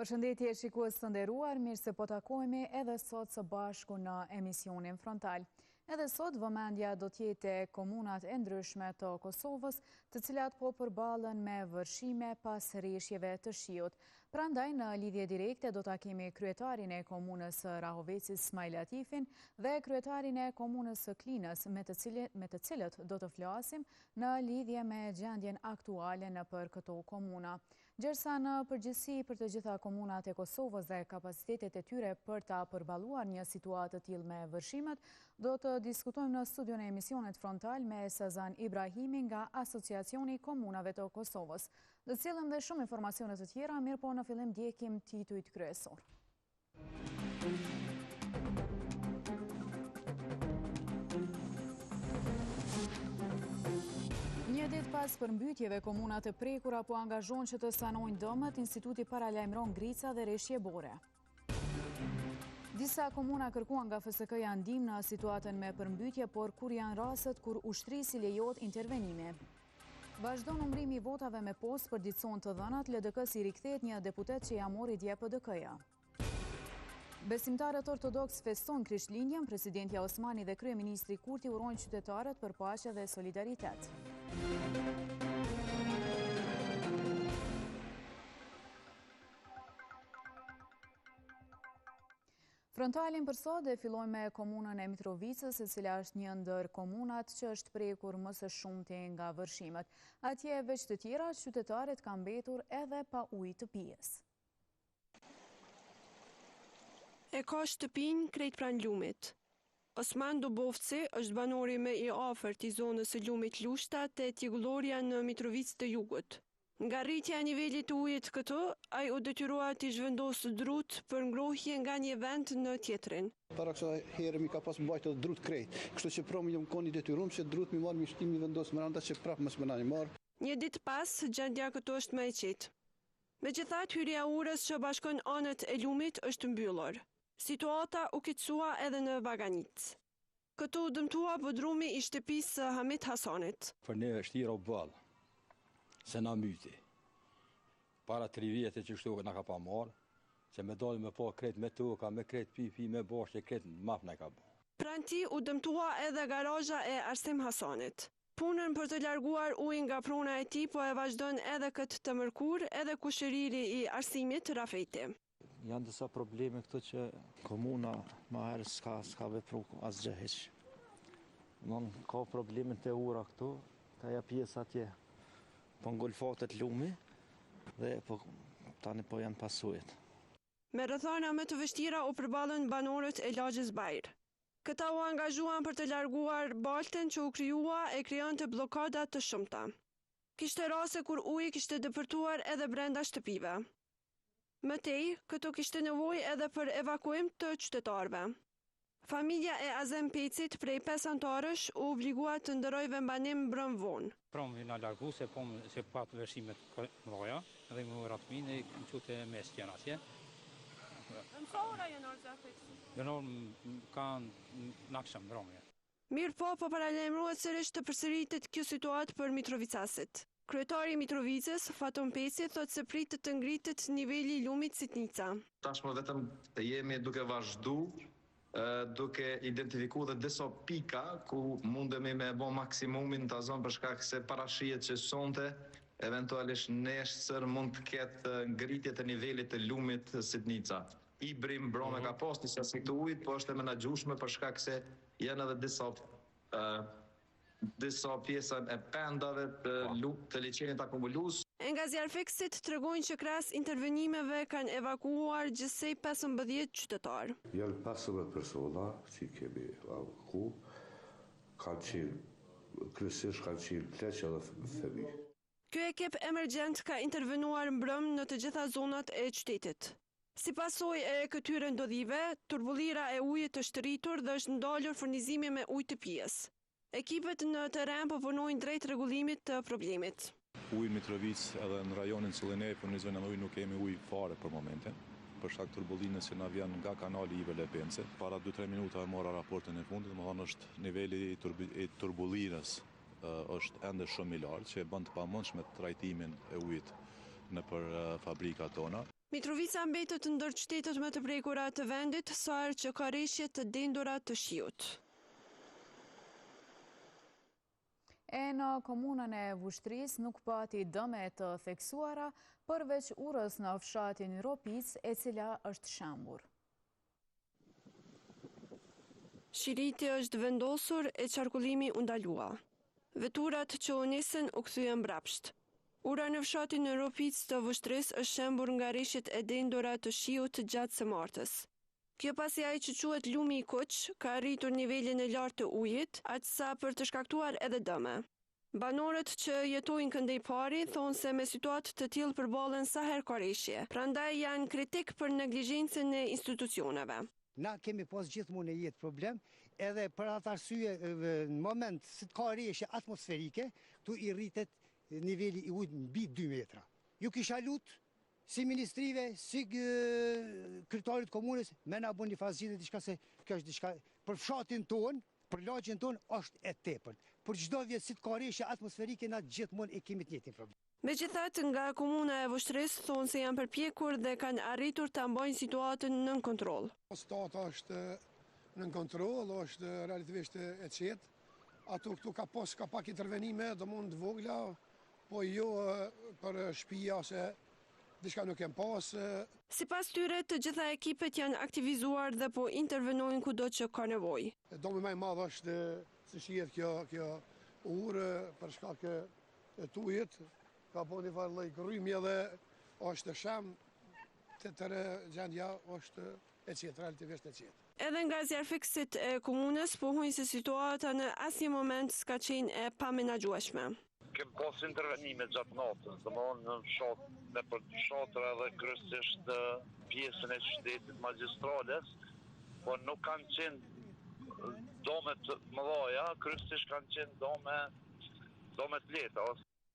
Përshëndetje shikues të nderuar, mirë se po takohemi edhe sot së bashku në emisionin Frontal. Edhe sot vëmendja do të jetë te komunat e ndryshme të Kosovës, të cilat po përballen me vërshime pas reshjeve të shiut. Prandaj në lidhje direkte do ta kemi kryetarin e komunës së Rahovecit Smajl Latifin dhe kryetarin e komunës së Klinës me të cilët, me të cilët do të flasim në lidhje me gjendjen aktuale nëpër këto komuna. Gjersa në përgjithësi për të gjitha komunat e Kosovës dhe kapacitetet e tyre për ta përballuar një situatë të tillë me vërshimet, do të diskutojmë në studion e emisionit Frontal me Sazan Ibrahimi nga Asociacioni i Komunave të Kosovës. Do të sjellim dhe shumë informacione të tjera, mirëpo në fillim ndjekim titujt kryesorë. Një ditë pas përmbytjeve, komunat e prekura po angazhohen që të sanojnë dëmet, instituti paralajmëron ngrica dhe reshje bore. Disa komuna kërkuan nga FSK-ja ndihmë në situatën me përmbytje, por kur janë rastet kur ushtrisë i lejohet intervenimi. Vazhdon numërimi i votave me postë, përditësohen të dhënat, LDK-së i rikthehet një deputet që ia mori dje PDK-ja. Besimtarët ortodoksë festojnë Krishtlindjen, presidentja Osmani dhe kryeministri Kurti urojnë qytetarët për paqe dhe solidaritet. Frontalin për sot e fillojmë me komunën e Mitrovicës, e cila është një ndër komunat që është prekur më së shumti nga vërshimet. Atje veç të tjera, qytetarët kanë mbetur edhe pa ujë të pijes. E ka shtëpinë krejt pranë lumit. Osman Dubovci është banori më i afërt i zonës së lumit Lushta te Tjegullorja në Mitrovicë të Jugut. Nga rritja e nivelit të ujit këtu, ai u detyrua t'i zhvendosë drutë për ngrohje nga një vend në tjetrin. Para kësaj here m'i ka pas mbajt edhe drutë krejt, kështu që pra jom kon i detyrum që drutë m'i marrë m'i shti m'i vendos mranda që prapë mos me na i marrë. Një ditë pas, gjendja këtu është më e qetë. Megjithatë, hyrja e urës që bashkon anët e lumit është mbyllur. Situata u keqësua edhe në Vaganicë. Këtu u dëmtua bodrumi i shtëpisë së Hamit Hasanit. Për ne vështirë o boll, se na myti. Para tri vjete që kështu na ka pa marrë, që me dalë me pa krejt me toka, me krejt pi, pi, me bashqe, krejt maf na ka bo. Pranë tij u dëmtua edhe garazha e Arsim Hasanit. Punën për të larguar ujin nga prona e tij po e vazhdon edhe këtë të mërkurë edhe kushëriri i Arsimit, Rafeti. Janë disa probleme këtu që komuna ma herët s'ka, s'ka vepru asgjë hiç. Non, ka probleme te ura këtu, te ajo pjesa atje, po ngulfatet lumi dhe po, tani po janë pasojat. Me rrethana më të vështira u përballën banorët e lagjes Bajr. Këta u angazhuan për të larguar baltën që u krijua e krijonte bllokada të shumta. Kishte raste kur uji kishte depërtuar edhe brenda shtëpive. Më tej, këtu kishte nevojë edhe për evakuim të qytetarëve. Familja e Azem Pecit prej pesë anëtarësh u obligua të ndërrojë vendbanim mbrëmë vonë. Prom jena largu se pom se pat vërshime të mëdha dhe me ujëra të mi në qute mes janë atje. Në sa ora janë ardhë zjarrfikësit? Janë ardhë kanë n'aksham mbrëmje. Mirëpo, po paralajmërohet sërish të përsëritet kjo situatë për mitrovicasit. Kryetari i Mitrovicës, Faton Peci thotë se pritet të ngritet niveli i lumit Sitnica. Tashmë vetëm jemi duke vazhdu duke identifiku dhe disa pika ku mundemi me e bo maksimumin ta zomë për shkak se parashihet që sonte eventualisht nesër mund të ketë ngritje të nivelit të lumit Sitnica. Ibri mbrome ka pas një sasi të ujit, po është e menaxhueshme për shkak se janë edhe disa disa pjesë e pendave të po. të liqenit akumulues. E nga zjarrfikësit tregojnë që krahas intervenimeve kanë evakuuar gjithsej 15 qytetarë. Janë 15 persona që kemi evaku, kanë qenë, kryesisht kanë qenë pleq edhe fëmijë. Ky ekip emergjent ka intervenuar mbrëmë në të gjitha zonat e qytetit. Si pasojë e këtyre ndodhive, turbullira e ujit është rritur dhe është ndalur furnizimi me ujë të pijes. Ekipet në terren po punojnë drejt rregullimit të problemit. Ujë në Mitrovicë edhe në rajonin cilin ne furnizojmë me ujë nuk kemi ujë fare për momentin, për shkak turbullinës që na vjen nga kanali Ibër Lepencit. Para 2-3 minutave mora raportin e fundit, domethënë është niveli i turbullinës është ende shumë i lartë, që e bën të pamundshme trajtimin e ujit nëpër fabrikat tona. Mitrovica mbetet ndër qytetet më të prekura të vendit sa herë që ka reshje të dendura të shiut. E në komunën e Vushtrrisë nuk pati dëme të theksuara, përveç urës në fshatin Ropicë, e cila është shembur. Shiriti është vendosur e qarkullimi u ndalua. Veturat që u nisën u kthyen mbrapsht. Ura në fshatin Ropicë të Vushtrrisë është shembur nga reshjet e dendura të shiut gjatë së martës. Kjo pasi ai që quhet Lumi i Kuq ka arritur nivelin e lartë të ujit, aq sa për të shkaktuar edhe dëme. Banorët që jetojnë këndej pari thonë se me situatë të tillë përballen sa herë ka reshje, prandaj janë kritikë për neglizhencën e institucioneve. Na kemi pas gjithmonë në jetë problem, edhe për atë arsye në moment si të ka reshje atmosferike, këtu i rritet niveli i ujit mbi 2 metra. Ju kisha lut si ministrive, si kryetarit komunës, me na bo një farë zgjidhje diçka se kjo është diçka për fshatin tonë, Për lagjen tonë është e tepërt. Për çdo vjet si të ka reshje atmosferike na gjithmonë e kemi të njëjtin problem. Megjithatë, nga komuna e Vushtrrisë thonë se janë përpjekur dhe kanë arritur ta mbajnë situatën nën kontroll. Situata është nën kontroll, është relativisht e qetë. Ato këtu ka pas ka pak intervenime, domethënë të vogla, po jo për shpia ose Diçka nuk kem pas. Sipas tyre, të gjitha ekipet janë aktivizuar dhe po intervenojnë kudo që ka nevojë. Dëmi më i madh është si shihet kjo kjo urë për shkak të ujit, ka bo një farë lloj gërrymje dhe është shemë të tërë gjendja është e qetë, relativisht e qetë. Edhe nga zjarrfikësit e komunës pohojnë se situata në asnjë moment s'ka qenë e pamenaxhueshme. Kem pas intervenime gjatë natës, domethënë në fshat, nëpër fshatra dhe kryesisht në pjesën e qytetit magjistrales, po nuk kanë qenë dome të mëdha, kryesisht kanë qenë dome dome të lehta.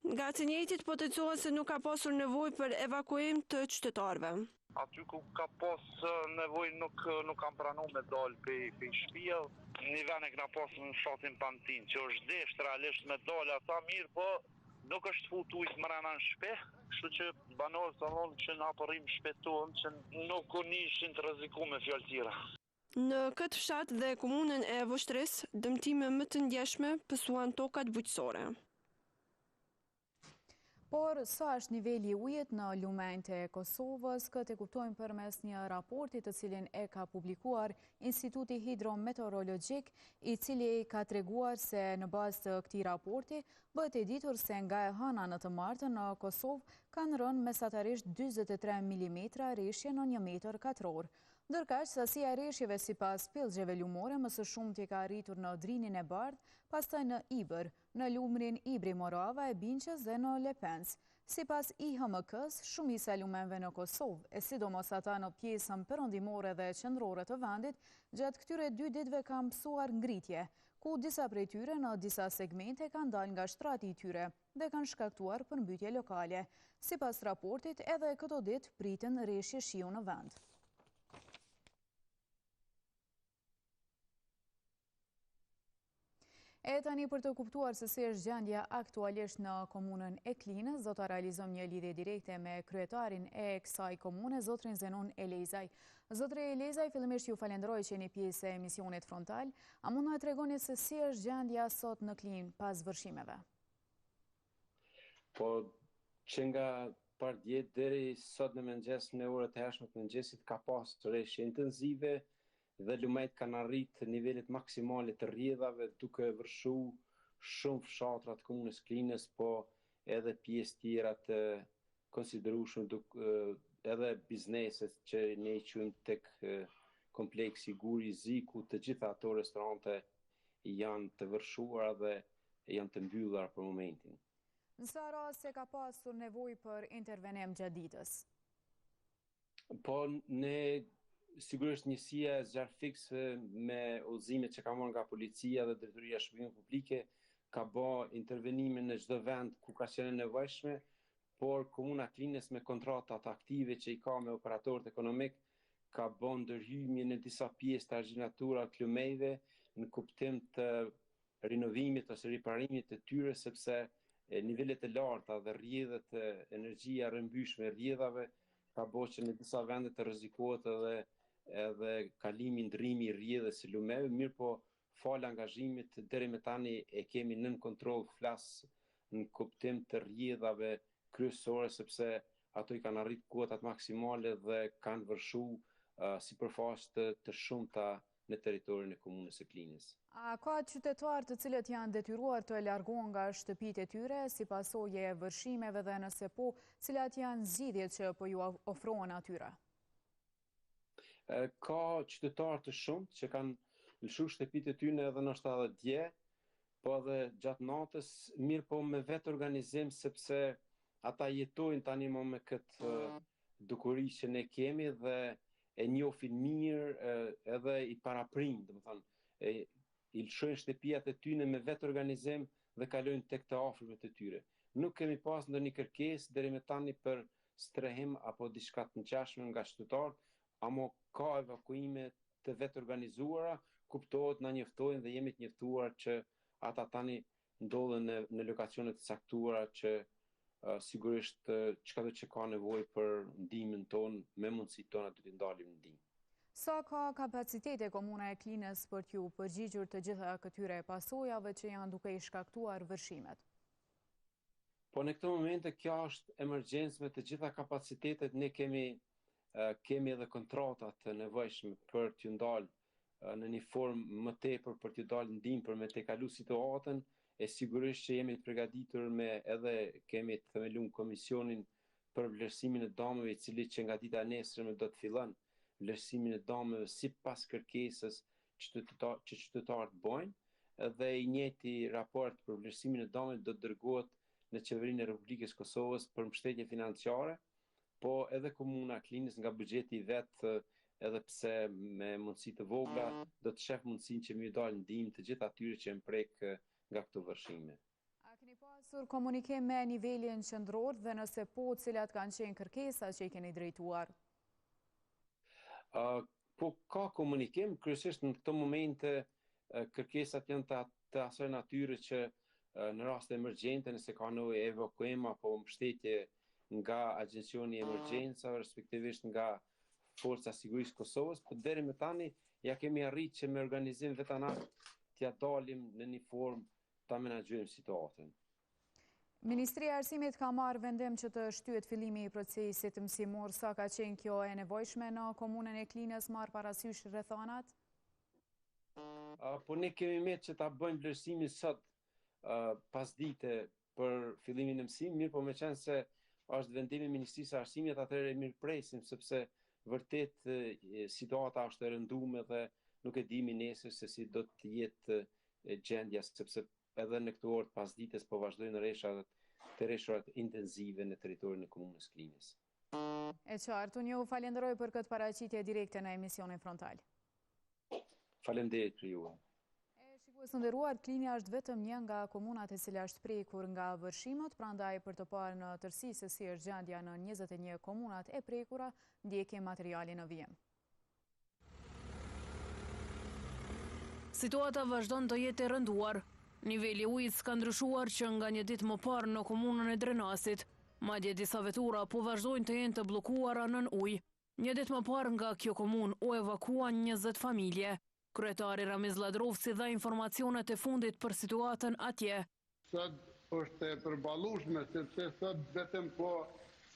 Nga të njëjtit potencohet se nuk ka pasur nevojë për evakuim të qytetarëve. Aty ku ka pas nevojë nuk nuk kanë pranu me dal pej pej shpije. Një ven e kena pas në fshatin Pantinë që është desht realisht me dal ata mirëpo nuk është fut ujë mrena në shpi, kështu që banorët kanë thonë që na po rrimë n'shpi tonë që nuk u nishin të rrezikuar me fjalë tjera. Në këtë fshat dhe komunën e Vushtrrisë, dëmtime më të ndjeshme pësuan tokat bujqësore. Por, sa është niveli i ujit në lumenjtë e Kosovës, këtë e kuptojmë përmes një raporti të cilin e ka publikuar Instituti Hidrometeorologjik, i cili ka treguar se në bazë të këtij raporti, bëhet e ditur se nga e hëna në të martën në Kosovë kanë rënë mesatarisht 43 mm reshje në një metër katror. Ndërkaq, sasia e reshjeve sipas pellgjeve lumore më së shumti ka arritur në Drinin e Bardhë, pastaj në Ibër, në lumrin Ibri Morava e Binçës dhe në Lepenc. Sipas IHMK-së, shumica e lumenjve në Kosovë, e sidomos ata në pjesën perëndimore dhe qendrore të vendit, gjatë këtyre dy ditëve kanë pësuar ngritje, ku disa prej tyre në disa segmente kanë dalë nga shtrati i tyre dhe kanë shkaktuar përmbytje lokale. Sipas raportit, edhe këto ditë priten reshje shiu në vend. E tani për të kuptuar se si është gjendja aktualisht në komunën e Klinës, do ta realizojmë një lidhje direkte me kryetarin e kësaj komune, zotrin Zenun Elezaj. Zotri Elezaj, fillimisht ju falenderoj që jeni pjesë e emisionit frontal. A mund na tregoni se si është gjendja sot në Klinë pas vërshimeve? Po, që nga pardje deri sot në mëngjes në orët e hershme të mëngjesit ka pas reshje intensive dhe lumejt kanë arrit nivelet maksimale të rrjedhave duke vërshu shumë fshatra të komunës Klinës, po edhe pjesë tjera të konsiderueshme duk, edhe bizneset që ne i quajmë tek kompleksi Guri i Zi, ku të gjitha ato restorante janë të vërshuara dhe janë të mbyllura për momentin. Në sa raste ka pasur nevojë për intervenim gjatë ditës? Po, ne sigurisht njësia e zjarrfikësve me udhëzimet që ka marrë nga policia dhe drejtoria e shërbimeve publike ka ba intervenime në çdo vend ku ka qenë e nevojshme, por Komuna e Klinës me kontratat aktive që i ka me operatorët ekonomik ka ba ndërhyrje në disa pjesë të argjinaturave të lumejve në kuptim të rinovimit ose riparimit të tyre sepse nivelet e larta dhe rrjedhët energjia e rrëmbyshme e rrjedhave. Ka bo që në disa vende të rrezikohet edhe edhe kalimi, ndrrimi i rrjedhës së lumeve, mirëpo falë angazhimit deri me tani e kemi nën kontroll flas në kuptim të rrjedhave kryesore sepse ato i kanë arrit kuotat maksimale dhe kanë vërshu uh, sipërfaqe të, të shumta në territorin e komunës së Klinës. A ka qytetarë të cilët janë detyruar të largohen nga shtëpitë e tyre si pasojë e vërshimeve dhe nëse po, cilat janë zgjidhjet që po ju ofrohen atyre? Ka qytetarë të shumtë që kanë lëshu shtëpitë e tyne edhe ndoshta edhe dje, po edhe gjatë natës, mirëpo me vetorganizim sepse ata jetojnë tani më me këtë dukuri që ne kemi dhe e njofin mirë edhe i paraprijnë, domethënë, e, i lëshojnë shtëpiat e tyne me vetorganizim dhe kalojnë tek të afërmit e tyre. Nuk kemi pas ndonjë kërkesë deri me tani për strehim apo diçka të ngjashme nga qytetarët, amo ka evakuime të vetorganizuara, kuptohet na njoftojnë dhe jemi të njoftuar që ata tani ndodhen në në lokacione të caktuara që sigurisht çkado që ka nevojë për ndihmën tonë, me mundësitë tona do t'i dalim në ndihmë. Sa ka kapacitete komuna e Klinës për t'ju përgjigjur të gjitha këtyre pasojave që janë duke i shkaktuar vërshimet? Po në këto momente kjo është emergjencë me të gjitha kapacitetet, ne kemi kemi edhe kontrata të nevojshme për t'ju ndalë në një formë më tepër për t'ju dalë ndihmë për me tejkalu situatën, e sigurisht që jemi të përgatitur me edhe kemi të themelun komisionin për vlerësimin e dameve, i cili që nga dita e nesërme do të fillon vlerësimin e dameve sipas kërkesës që që qytetarët bojnë, dhe i njëjti raport për vlerësimin e dameve do të dërgohet në Qeverinë e Republikës Kosovës për mbështetje financiare, Po edhe komuna e Klinës nga buxheti i vet edhe pse me mundësi të vogla do të shef mundësinë që me ju dalë ndihmë të gjithë atyre që janë prek nga këto vërshime. A keni pasur komunikim me nivelin qendror dhe nëse po, cilat kanë qenë kërkesat që i keni drejtuar? Po ka komunikim, kryesisht në këto momente kërkesat janë të, të asaj natyre që në raste emergjente, nëse ka nevojë evakuim apo mbështetje nga Agjencioni i Emergjencave, respektivisht nga Forca e Sigurisë së Kosovës, po deri më tani ja kemi arrit që me organizim vetanak t'ja dalim në një formë ta menaxhojmë situatën. Ministria e Arsimit ka marrë vendim që të shtyhet fillimi i procesit mësimor. Sa ka qenë kjo e nevojshme në komunën e Klinës marrë parasysh rrethanat? Po ne kemi met që ta bëjmë vlerësimin sot pasdite për fillimin e mësimit, mirëpo meqenëse është vendimi i Ministrisë së Arsimit, atëherë e mirëpresim, sepse vërtet situata është e rëndume dhe nuk e dimi nesër se si do të jetë gjendja, sepse Edhe në këto orë të pasdites po vazhdojnë reshat të reshurat intensive në territorin e komunës Klinës. E qartë, unë ju falenderoj për këtë paraqitje direkte në emisionin Frontal. Faleminderit për juve. E shikues të nderuar, Klina është vetëm një nga komunat e cila është prekur nga vërshimet, prandaj për të parë në tërësi se si është gjendja në 21 komunat e prekura, ndjekim materialin në vijim. Situata vazhdon të jetë e rënduar. Niveli i ujit s'ka ndryshuar që nga një ditë më parë në komunën e Drenasit. Madje disa vetura po vazhdojnë të jenë të bllokuara nën ujë. Një ditë më parë nga kjo komunë u evakuuan 20 familje. Kryetari Ramiz Lladrovci dha informacionet e fundit për situatën atje. Sot është e përballueshme sepse sot vetëm po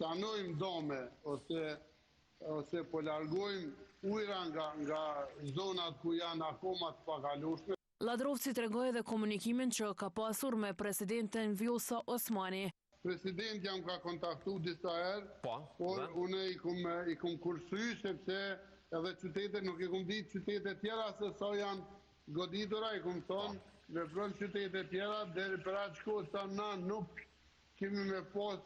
sanojmë dame ose ose po largojmë ujëra nga nga zonat ku janë akoma të pakalueshme. Lladrovci tregoi edhe komunikimin që ka pasur me presidenten Vjosa Osmani. Presidentja më ka kontaktu disa herë, por unë i kum i kum kursy sepse edhe qytetet nuk i kum ditë qytetet tjera se sa janë goditura, i kum thonë veprojmë qytetet tjera deri për aq kohë sa na nuk kemi me pas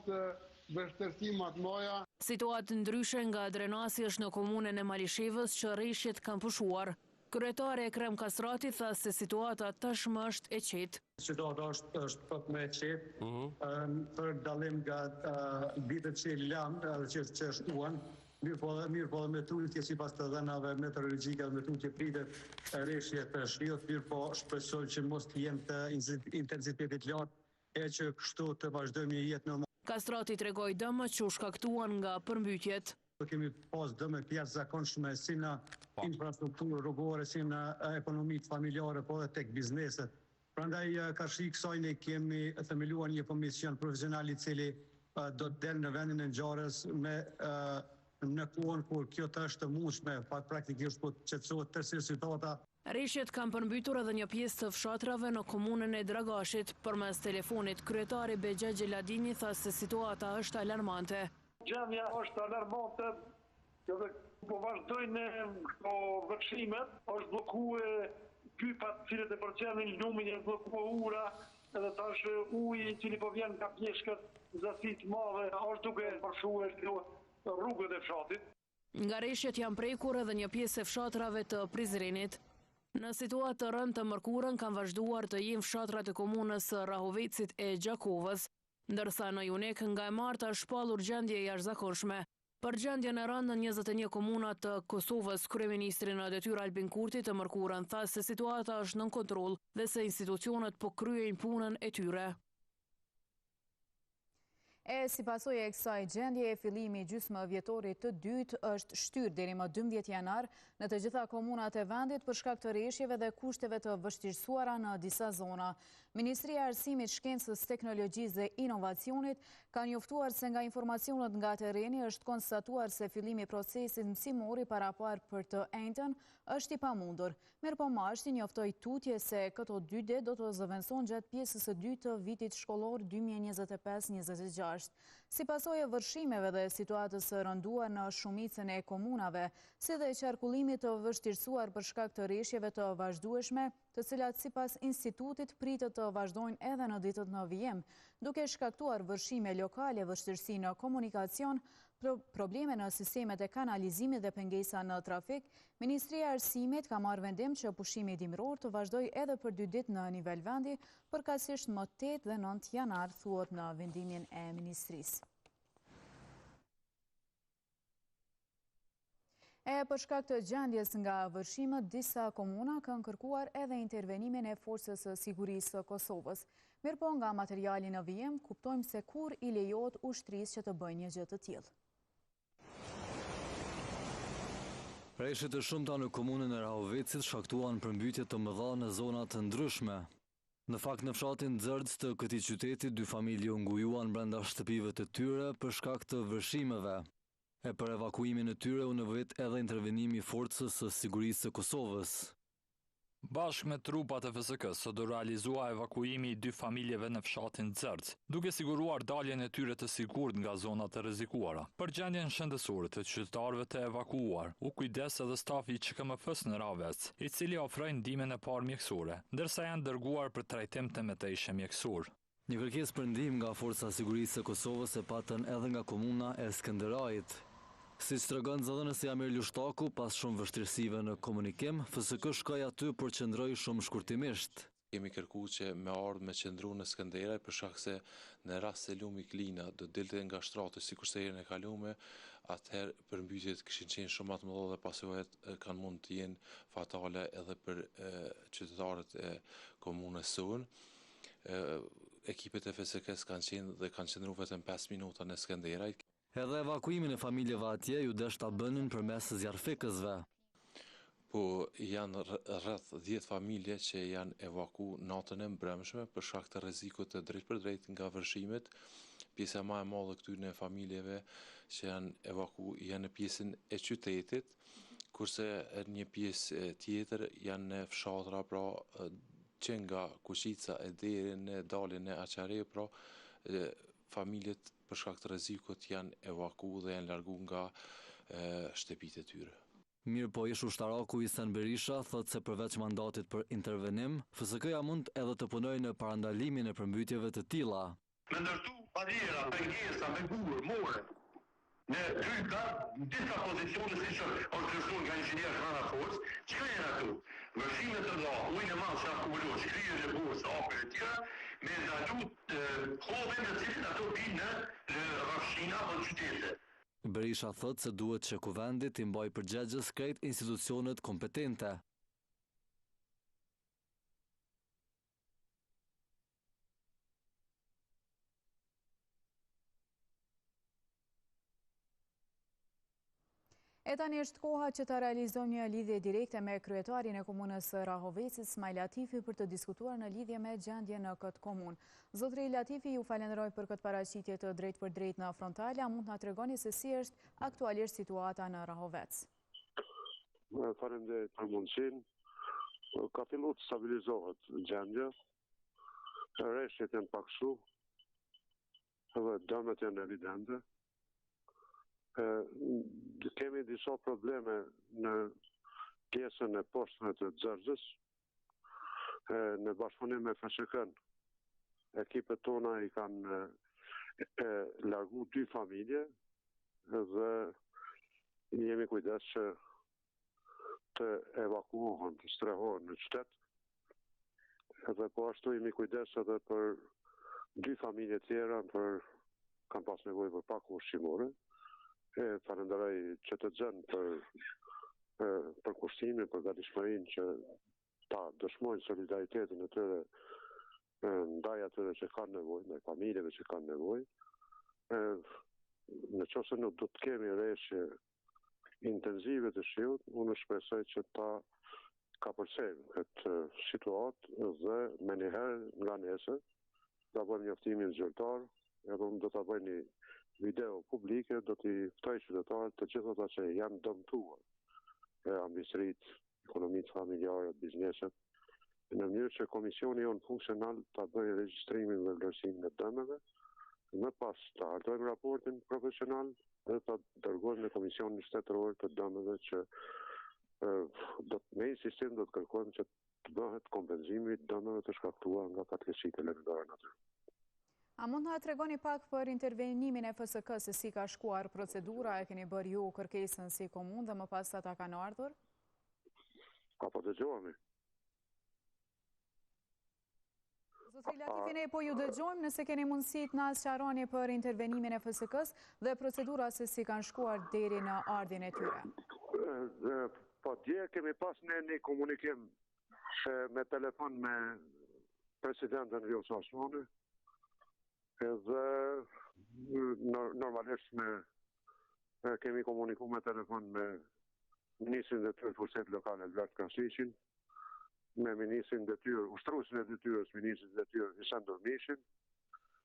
vështirësi ma të mëdha. Situatë ndryshe nga Drenasi është në komunën e Malishevës që reshjet kanë pushuar. Kryetari Ekrem Kastrati tha se situata tashmë është e qetë. Situata është është pak më e qetë, për dallim nga ditët që i lamë edhe që që shkuan, mirëpo edhe mirëpo edhe me tutje sipas të dhënave meteorologjike edhe me tutje pritet reshje të shiut, mirëpo shpresojmë që mos të jenë të intensitetit lartë e që kështu të vazhdojmë një jetë normale. Kastrati tregoi dëmet që u shkaktuan nga përmbytjet. Kemi pas dëme të jashtëzakonshme si në infrastrukturë rrugore, si në ekonomitë familjare, po edhe tek bizneset. Prandaj karshi kësaj ne kemi themeluar një komision profesional i cili do të del në vendin e ngjarjes me në kohën kur kjo të është e mundshme, praktikisht kur të qetësohet tërësisht situata. Reshjet kanë përmbytur edhe një pjesë të fshatrave në komunën e Dragashit. Përmes telefonit, kryetari Behgjet Xheladini tha se situata është alarmante. Gjendja është alarmante edhe po vazhdojnë këto vërshimet, është bllokue gypat të cilët e përcjellin lumin, janë bllokue ura edhe tash uji i cili po vjen nga bjeshkët në sasi të madhe është duke vërshue rrugët e fshatit. Nga reshjet janë prekur edhe një pjesë e fshatrave të Prizrenit. Në situatë të rëndë të mërkurën kanë vazhduar të jenë fshatrat e komunës së Rahovecit e Gjakovës, ndërsa në Junik nga e marta është shpallur gjendje e jashtëzakonshme. Për gjendjen e rëndë në 21 komuna të Kosovës, kryeministri në detyrë Albin Kurti të mërkurën tha se situata është nën kontroll dhe se institucionet po kryejnë punën e tyre. E si pasojë e kësaj gjendje, fillimi i gjysmëvjetorit të dytë është shtyrë deri më 12 janar në të gjitha komunat e vendit për shkak të reshjeve dhe kushteve të vështirësuara në disa zona. Ministria e Arsimit, Shkencës, Teknologjisë dhe Inovacionit ka njoftuar se nga informacionet nga terreni është konstatuar se fillimi i procesit mësimor i paraparë për të enjten është i pamundur. Mirëpo MASHT-i njoftoi tutje se këto dy ditë do të zëvendësohen gjatë pjesës së dytë të vitit shkollor 2025-26. Si pasojë e vërshimeve dhe situatës së rënduar në shumicën e komunave, si dhe qarkullimit të vështirësuar për shkak të reshjeve të vazhdueshme, të cilat sipas institutit pritet të vazhdojnë edhe në ditët në vijim, duke shkaktuar vërshime lokale, vështirësi në komunikacion, probleme në sistemet e kanalizimit dhe pengesa në trafik, Ministria e Arsimit ka marrë vendim që pushimi dimëror të vazhdojë edhe për dy ditë në nivel vendi, përkatësisht më 8 dhe 9 janar, thuhet në vendimin e ministrisë. E për shkak të gjendjes nga vërshimet, disa komuna kanë kërkuar edhe intervenimin e Forcës së Sigurisë së Kosovës. Mirëpo nga materiali në vijim, kuptojmë se kur i lejohet ushtrisë që të bëjë një gjë të tillë. Reshjet e shumta në komunën e Rahovecit shkaktuan përmbytje të mëdha në zona të ndryshme. Në fakt në fshatin Xërxë të këtij qyteti dy familje u ngujuan brenda shtëpive të tyre për shkak të vërshimeve. E për evakuimin e tyre u nevojit edhe intervenimi i Forcës së Sigurisë së Kosovës. Bashkë me trupat e FSK-së sot u realizua evakuimi i dy familjeve në fshatin Xërxë, duke siguruar daljen e tyre të sigurt nga zonat e rrezikuara. Për gjendjen shëndetësore të qytetarëve të evakuuar, u kujdes edhe stafi i QKMF-së në Rahovec, i cili ofroi ndihmën e parë mjekësore, ndërsa janë dërguar për trajtim të mëtejshëm mjekësor. Një kërkesë për ndihmë nga Forca e Sigurisë së Kosovës e patën edhe nga komuna e Skënderajit. Siç tregon zëdhënësi Amir Lushtaku, pas shumë vështirësive në komunikim, FSK shkoi aty por qëndroi shumë shkurtimisht. Kemi kërku që me ardhë me qëndru në Skënderaj për shkak se në rast se lumi Klina do dilte nga shtrati sikurse herën e kalume, atëherë përmbytjet kishin qenë shumë ma të mëdha dhe pasojat kanë mund të jenë fatale edhe për qytetarët e komunës sonë. Ekipet e FSK-së kanë qenë dhe kanë qëndru vetëm 5 minuta në Skënderaj. Edhe evakuimin e familjeve atje iu desh ta bënin përmes zjarrfikësve. Po janë rreth 10 familje që janë evaku natën e mbrëmshme për shkak të rrezikut të drejtpërdrejtë nga vërshimet. Pjesa ma e madhe këtyre familjeve që janë evaku janë në pjesën e qytetit, kurse një pjesë tjetër janë në fshatra, pra që nga Kuqica e deri në daljen në Açare, pra familjet për shkak të rrezikut janë evaku dhe janë largu nga shtëpitë e tyre. Mirëpo ish-ushtaraku Isen Berisha thotë se përveç mandatit për intervenim, FSK-ja mund edhe të punojë në parandalimin e përmbytjeve të tilla. Me ndërtu barriera, pengesa me gurë, mure, në gryka, në disa pozicione siç është vlerësuar nga inxhinierët brenda forcës, çka janë ato? Vërshime të mëdha, ujin e madh që akumulohet, shkrirjen e borës, akull e tjera, me ndalu hovin në cilin ato bijnë në rrafshina apo në qytete. Berisha thotë se duhet që Kuvendi t'i mbajë përgjegjës krejt institucionet kompetente. E tani është koha që ta realizojmë një lidhje direkte me kryetarin e komunës së Rahovecit, Smajl Latifi, për të diskutuar në lidhje me gjendjen në këtë komunë. Zotëri Latifi, ju falenderoj për këtë paraqitje të drejtpërdrejtë në Frontal, a mund të na tregoni se si është aktualisht situata në Rahovec? Faleminderit për mundësinë. Ka fillu të stabilizohet gjendja. Reshjet janë pakësu dhe dëmet janë evidente. Kemi disa probleme në pjesën e poshtme të Xërxës, në bashkëpunim me FSK-n. Ekipet tona i kanë largu dy familje dhe jemi kujdes që të evakuohen, të strehohen në qytet. Edhe po ashtu jemi kujdes edhe për dy familje tjera për kanë pas nevojë për pako ushqimore. E falenderoj QTZ-në për përkushtimin, për gatishmërinë që ta dëshmojnë solidaritetin e tyre ndaj atyre që kanë nevojë, ndaj familjeve që kanë nevojë. Në qoftë se nuk do të kemi reshje intenzive të shiut, unë shpresoj që ta kapërcejmë këtë situatë dhe menjëherë nga nesër ta bëjmë njoftimin zyrtar, edhe unë do ta bëj një video publike, do t'i ftoj qytetarët të gjithë ata që janë dëmtuar, e amvisëritë, ekonomitë familjare, bizneset, në mënyrë që komisioni jonë funksional ta bëjë regjistrimin dhe vlerësimin e dëmeve, më pas ta hartojmë raportin profesional dhe ta dërgojmë në Komisionin Shtetëror të Dëmeve që do të me insistim do të kërkojmë që të bëhet kompenzimi i dëmeve të shkaktuara nga fatkeqësitë elementare natyrore. A mund të na tregoni pak për intervenimin e FSK se si ka shkuar procedura, e keni bërë ju kërkesën si komunë dhe më pas ata kanë ardhur? A po dëgjohemi? Zotri Latifi, ne po ju dëgjojmë nëse keni mundësi të na sqaroni për intervenimin e FSK-së dhe procedura se si kanë shkuar deri në ardhjen e tyre. Po dje kemi pas ne një komunikim me telefon me presidenten Vjosa Osmani, edhe normalisht me kemi komuniku me telefon me ministrin në detyrë të Pushtetit Lokal Elbert Krasniqin, me ministrin në detyrë, ushtruesin e detyrës, ministrin në detyrë Hysen Durmishin,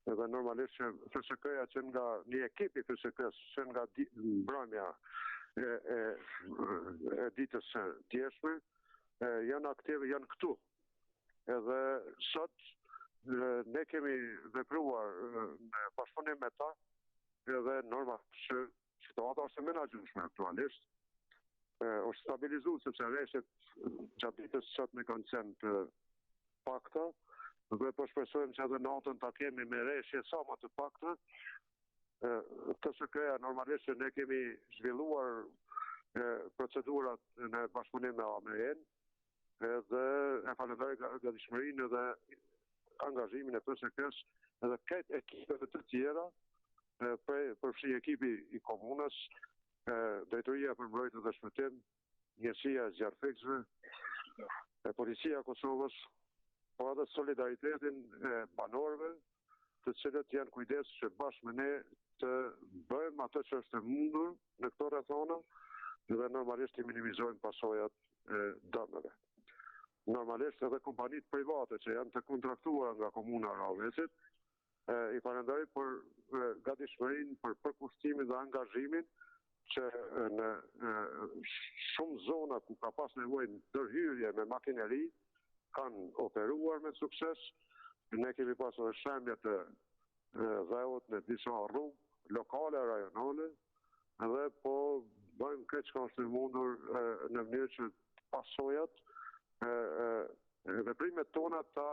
edhe normalisht që FSK-ja që nga një ekip i FSK-së që nga mbrëmja e, e, e ditës së djeshme, janë aktiv, janë këtu. Edhe sot ne kemi vepruar në bashkëpunim me ta, edhe normalisht që Situata është e menaxhueshme aktualisht. Është stabilizuar sepse reshjet gjatë ditës së sotme kanë qenë të pakta dhe po shpresojmë që edhe natën ta kemi me reshje sa më të pakta. FSK-ja normalisht që ne kemi zhvilluar procedurat në bashkëpunim me AME-n, edhe e falenderoj gatishmërinë edhe angazhimin e FSK-së edhe krejt ekipeve të tjera, prej përfshi ekipi i komunës, Drejtoria për Mbrojtje dhe Shpëtim, Njësia e Zjarrfikësve, e Policia e Kosovës, po edhe solidaritetin e banorëve, të cilët janë kujdes që bashkë me ne të bëjmë atë që është e mundur në këto rrethana dhe normalisht t'i minimizojmë pasojat e dëmeve. Normalisht edhe kompanitë private që janë të kontraktuara nga komuna e Rahovecit, i falenderoj për gatishmërinë, për përkushtimin dhe angazhimin që në shumë zona ku ka pas nevojë ndërhyrje me makineri, kanë operuar me sukses. Ne kemi pas edhe shembje të dheut në disa rrugë lokale, rajonale, dhe po bëjmë krejt çka është e mundur në mënyrë që pasojat e veprimet tona ta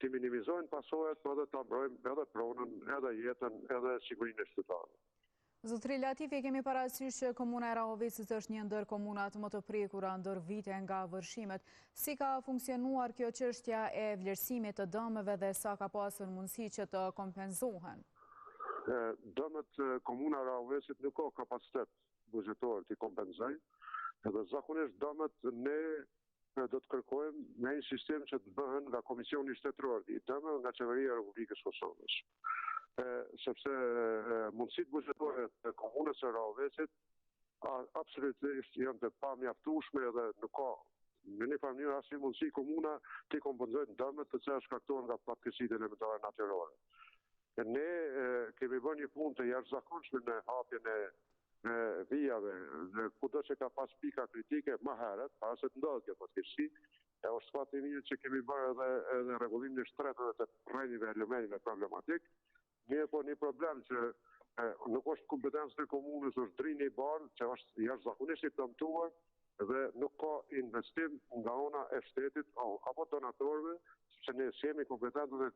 t'i minimizojnë pasojat, po edhe ta mbrojmë edhe pronën, edhe jetën, edhe sigurinë e qytetarëve. Zotëri Latifi, kemi parasysh që komuna e Rahovecit është një ndër komunat më të prekura ndër vite nga vërshimet. Si ka funksionuar kjo çështja e vlerësimit të dëmeve dhe sa ka pasur mundësi që të kompenzohen? Dëmet komuna e Rahovecit nuk ka kapacitet buxhetor t'i kompenzojë, edhe zakonisht dëmet ne do të kërkojmë me insistim që të bëhen nga Komisioni Shtetëror i Dëmeve nga Qeveria e Republikës së Kosovës. E, sepse mundësitë buxhetore të komunës së Rahovecit. Absolutisht janë të pamjaftueshme dhe nuk ka në një farë mënyrë asnjë mundësi komuna t'i kompenzojë dëmet të cilat shkaktohen nga fatkeqësitë elementare natyrore. Ne kemi bërë një punë të jashtëzakonshme në hapjen e vijave në kudo që ka pas pika kritike më herët, para se të ndodhë kjo fatkeqësi, e është fat i mirë që kemi bërë edhe edhe rregullimin e shtretërve të përrenjve e lumenjve problematik, Mirëpo një problem që nuk është kompetencë e komunës, është Drini i Bardhë, që është jashtëzakonisht i dëmtuar dhe nuk ka investim nga ana e shtetit apo donatorëve, sepse ne s'jemi kompetentë dhe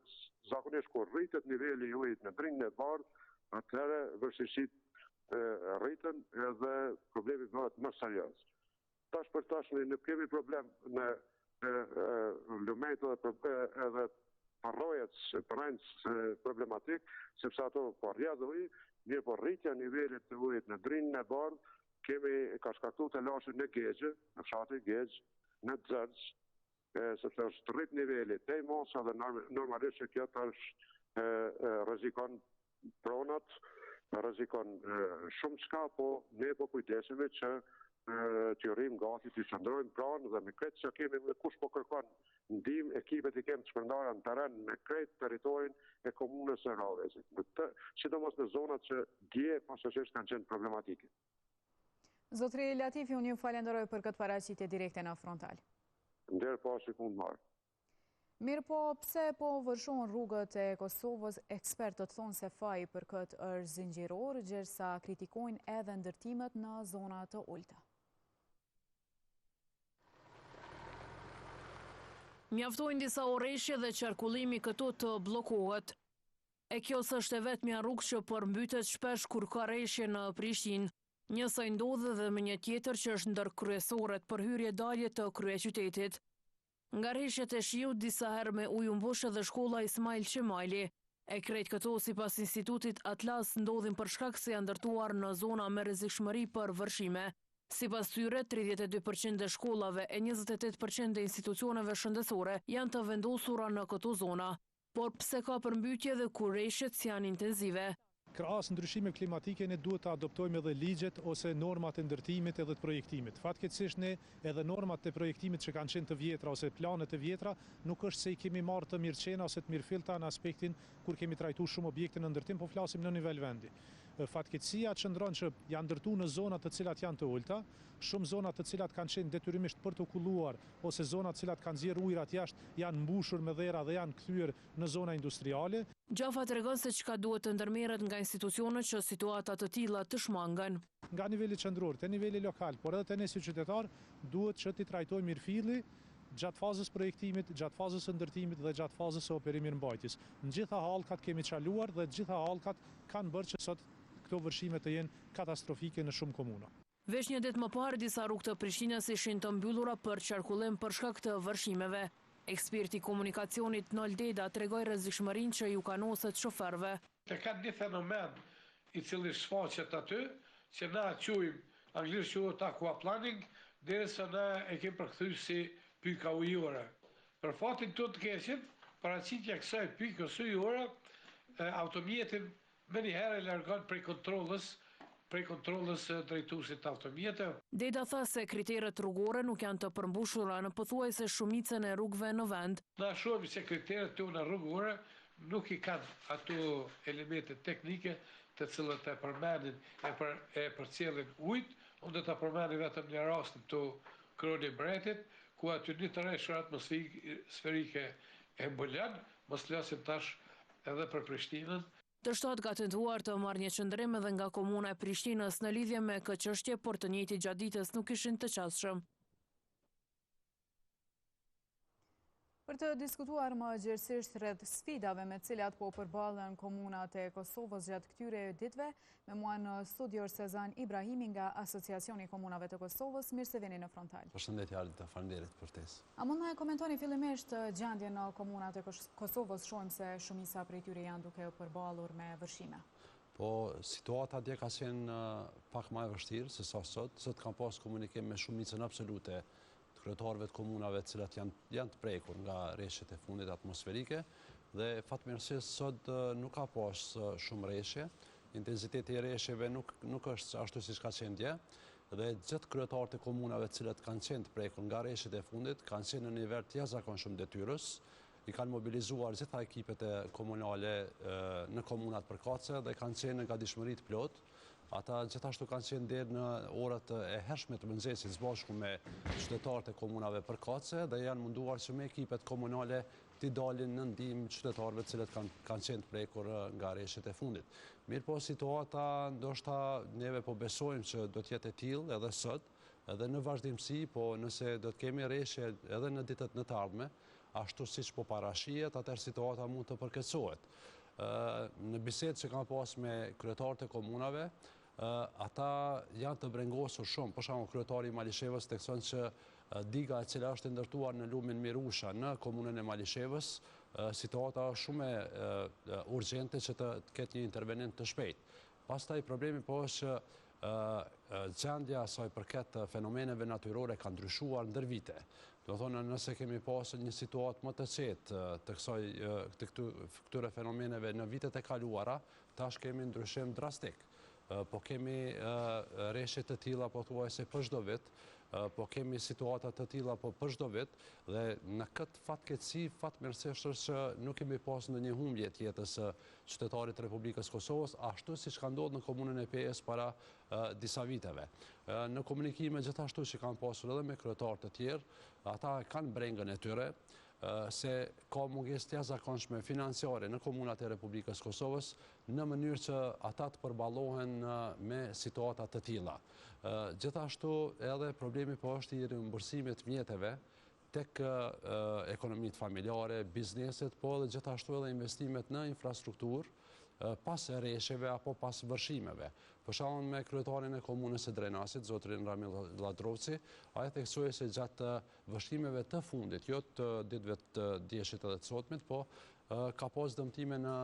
zakonisht kur rritet niveli i ujit në Drinin e Bardhë, atëherë vështirësitë rriten edhe problemi bëhet më serioz. Tash për tash ne nuk kemi problem me lumenjtë edhe edhe përrojet, përrenjtë problematik, sepse ato po rrjedh uji, mirëpo rritja e nivelit të ujit në Drinin e Bardhë kemi ka shkaktuar telashe në Gexhë, në fshatin Gexhë, në Xërxë, sepse është rrit niveli tej mase dhe normalisht që kjo tash rrezikon pronat, rrezikon shumë çka, po ne po kujdesemi që t'ju rrimë gati, t'ju qëndrojmë pranë dhe me krejt që kemi me kush po kërkon ndihmë, ekipet i kemi të shpërndara në terren me krejt territorin e komunës së Rahovecit. Sidomos në zonat që dje posaçërisht kanë qenë problematike. Zotri Latifi, unë ju falenderoj për këtë paraqitje direkte në Frontal. Nder paçi punë mbarë. Mirëpo, pse po vërshohen rrugët e Kosovës, ekspertët thonë se faji për këtë është zinxhiror, gjersa kritikojnë edhe ndërtimet në zona të ulëta. Mjaftojnë disa orë reshje dhe qarkullimi këtu të bllokohet. E kjo s'është e vetmja rrugë që përmbytet shpesh kur ka reshje në Prishtinë. Njësoj ndodh edhe me një tjetër që është ndër kryesoret për hyrje-dalje të kryeqytetit. Nga reshjet e shiut disa herë me ujë u mbush edhe shkolla Ismail Qemali. E krejt këto sipas Institutit Atlas ndodhin për shkak se janë ndërtuar në zona me rrezikshmëri për vërshime. Sipas tyre, 32 për qind e shkollave e 28 për qind e institucioneve shëndetësore janë të vendosura në këto zona. Por pse ka përmbytje dhe kur reshjet s'janë intensive? Krahas ndryshimeve klimatike ne duhet të adoptojmë edhe ligjet ose normat e ndërtimit edhe të projektimit. Fatkeqësisht ne edhe normat e projektimit që kanë qenë të vjetra ose planet e vjetra nuk është se i kemi marrë të mirëqena ose të mirëfillta në aspektin kur kemi trajtu shumë objekte në ndërtim, po flasim në nivel vendi. Fatkeqësia qëndron që janë ndërtu në zona të cilat janë të ulëta, shumë zona të cilat kanë qenë detyrimisht për t'u kulluar ose zona të cilat kanë nxjerrë ujërat jashtë janë mbushur me dhera dhe janë kthyer në zona industriale. Xhafa tregon se çka duhet të ndërmerret nga institucionet që situata të tilla të shmangen. Nga niveli qendror te niveli lokal, por edhe te ne si qytetarë, duhet që t'i trajtojmë mirëfilli gjatë fazës projektimit, gjatë fazës së ndërtimit dhe gjatë fazës së operim-mirëmbajtjes. Në gjitha hallkat kemi çaluar dhe të gjitha hallkat kanë bërë që sot këto vërshime të jenë katastrofike në shumë komuna. Veç një ditë më parë, disa rrugë të Prishtinës ishin të mbyllura për qarkullim për shkak të vërshimeve. Eksperti i komunikacionit Nol Deda tregoi rrezikshmërinë që iu kanoset shoferëve. E ka një fenomen i cili shfaqet aty, që na e quajmë, anglisht quhet aquaplaning, derisa na e kemi përkthy si pyka ujore. Për fatin tonë të keqin, paraqitja e kësaj pykës ujore, automjetin Menjëherë e largon prej kontrollës prej kontrollës së drejtuesit të automjeteve. Deda tha se kriteret rrugore nuk janë të përmbushura në pothuajse shumicën e rrugëve në vend. Na shohim se kriteret tona rrugore nuk i kanë ato elemente teknike të cilët e përmendin e për e përcjellin ujit. Unë do ta përmendi vetëm një rast këtu Kroni i Mbretit, ku aty një të reshur atmosferike e mbulon, mos flasim tash edhe për Prishtinën. Të shtatë ka tentuar të marrë një qëndrim edhe nga Komuna e Prishtinës në lidhje me këtë çështje, por të njëjtit gjatë ditës nuk ishin të qasshëm. Për të diskutuar më gjerësisht rreth sfidave me cilat po përballen komunat e Kosovës gjatë këtyre ditëve, me mua në studio është Sezan Ibrahimi nga Asociacioni i Komunave të Kosovës. Mirë se vini në Frontal. Përshëndetje Ardita, faleminderit për ftesë. A mund na e komentoni fillimisht gjendjen në komunat e Kosovës, shohim se shumica prej tyre janë duke u përballur me vërshime. Po, situata dje ka qenë pak ma e vështirë se sa sot. Sot kam pas komunikim me shumicën absolute të kryetarëve të komunave të cilat janë, janë të prekur nga reshjet e fundit atmosferike dhe fatmirësisht sot nuk ka pas shumë reshje. Intensiteti i reshjeve nuk, nuk është ashtu siç ka qenë dje. dhe gjithë kryetarët e komunave të cilët kanë qenë të prekur nga reshjet e fundit kanë qenë në nivel të jashtëzakonshëm detyrës, i kanë mobilizuar gjitha ekipet e komunale në komunat përkatëse dhe kanë qenë në gatishmëri të plotë. Ata gjithashtu kanë qenë deri në orët e hershme të mëngjesit së bashku me qytetarët e komunave përkatëse dhe janë munduar që me ekipet komunale t'i dalin në ndihmë qytetarëve të cilët kanë kanë qenë të prekur nga reshjet e fundit. Mirëpo situata ndoshta neve po besojmë që do të jetë e tillë edhe sot, edhe në vazhdimësi, po nëse do të kemi reshje edhe në ditët në të ardhme, ashtu siç po parashihet, atëherë situata mund të përkeqësohet. Në bisedë që kam pas me kryetarët e komunave, ata janë të brengosur shumë. Për shembull, kryetari i Malishevës thekson që diga e cila është e ndërtuar në lumin Mirusha në komunën e Malishevës, situata është shumë urgjente që të ketë një intervenim të shpejtë. Pastaj problemi po është që gjendja sa i përket fenomeneve natyrore ka ndryshuar ndër vite. Domethonë, nëse kemi pasur një situatë më të qetë të kësaj të këtyre fenomeneve në vitet e kaluara, tash kemi ndryshim drastik. Po kemi reshje të tilla pothuajse për çdo vit, po kemi situata të tilla po për çdo vit dhe në këtë fatkeqësi fatmirësisht është që nuk kemi pas ndonjë humbje të jetës së qytetarit të Republikës së Kosovës, ashtu siç ka ndodhur në komunën e Pejës para disa viteve. Në komunikime gjithashtu që kam pasur edhe me kryetarë të tjerë, ata kanë brengën e tyre se ka mungesë të jashtëzakonshme financiare në komunat e Republikës së Kosovës në mënyrë që ata të përballohen me situata të tilla. Gjithashtu edhe problemi po është i rimbursimit të mjeteve tek ekonomitë familjare, bizneset, po edhe gjithashtu edhe investimet në infrastrukturë pas reshjeve apo pas vërshimeve. Për shembull me kryetarin e komunës së Drenasit, zotrin Rami Lladrovci, ai theksoi se gjatë vërshimeve të fundit, jo të ditëve të djeshit edhe të sotmit, po ka pas dëmtime në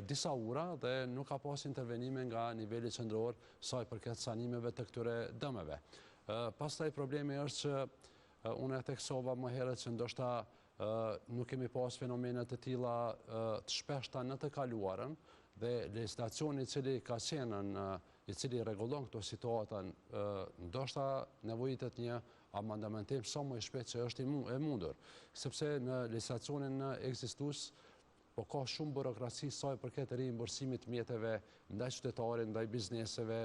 disa ura dhe nuk ka pas intervenime nga niveli qendror sa i përket sanimeve të këtyre dëmeve. Pastaj problemi është që Unë e theksova më herët që ndoshta nuk kemi pas fenomene të tilla të shpeshta në të kaluarën dhe legjislacioni i cili ka qenë në i cili rregullon këto situata ndoshta nevojitet një amandamentim sa më i shpejtë që është e mundur, sepse në legjislacionin ekzistues Po ka shumë burokraci sa i përket riimbursimit të mjeteve ndaj qytetarit, ndaj bizneseve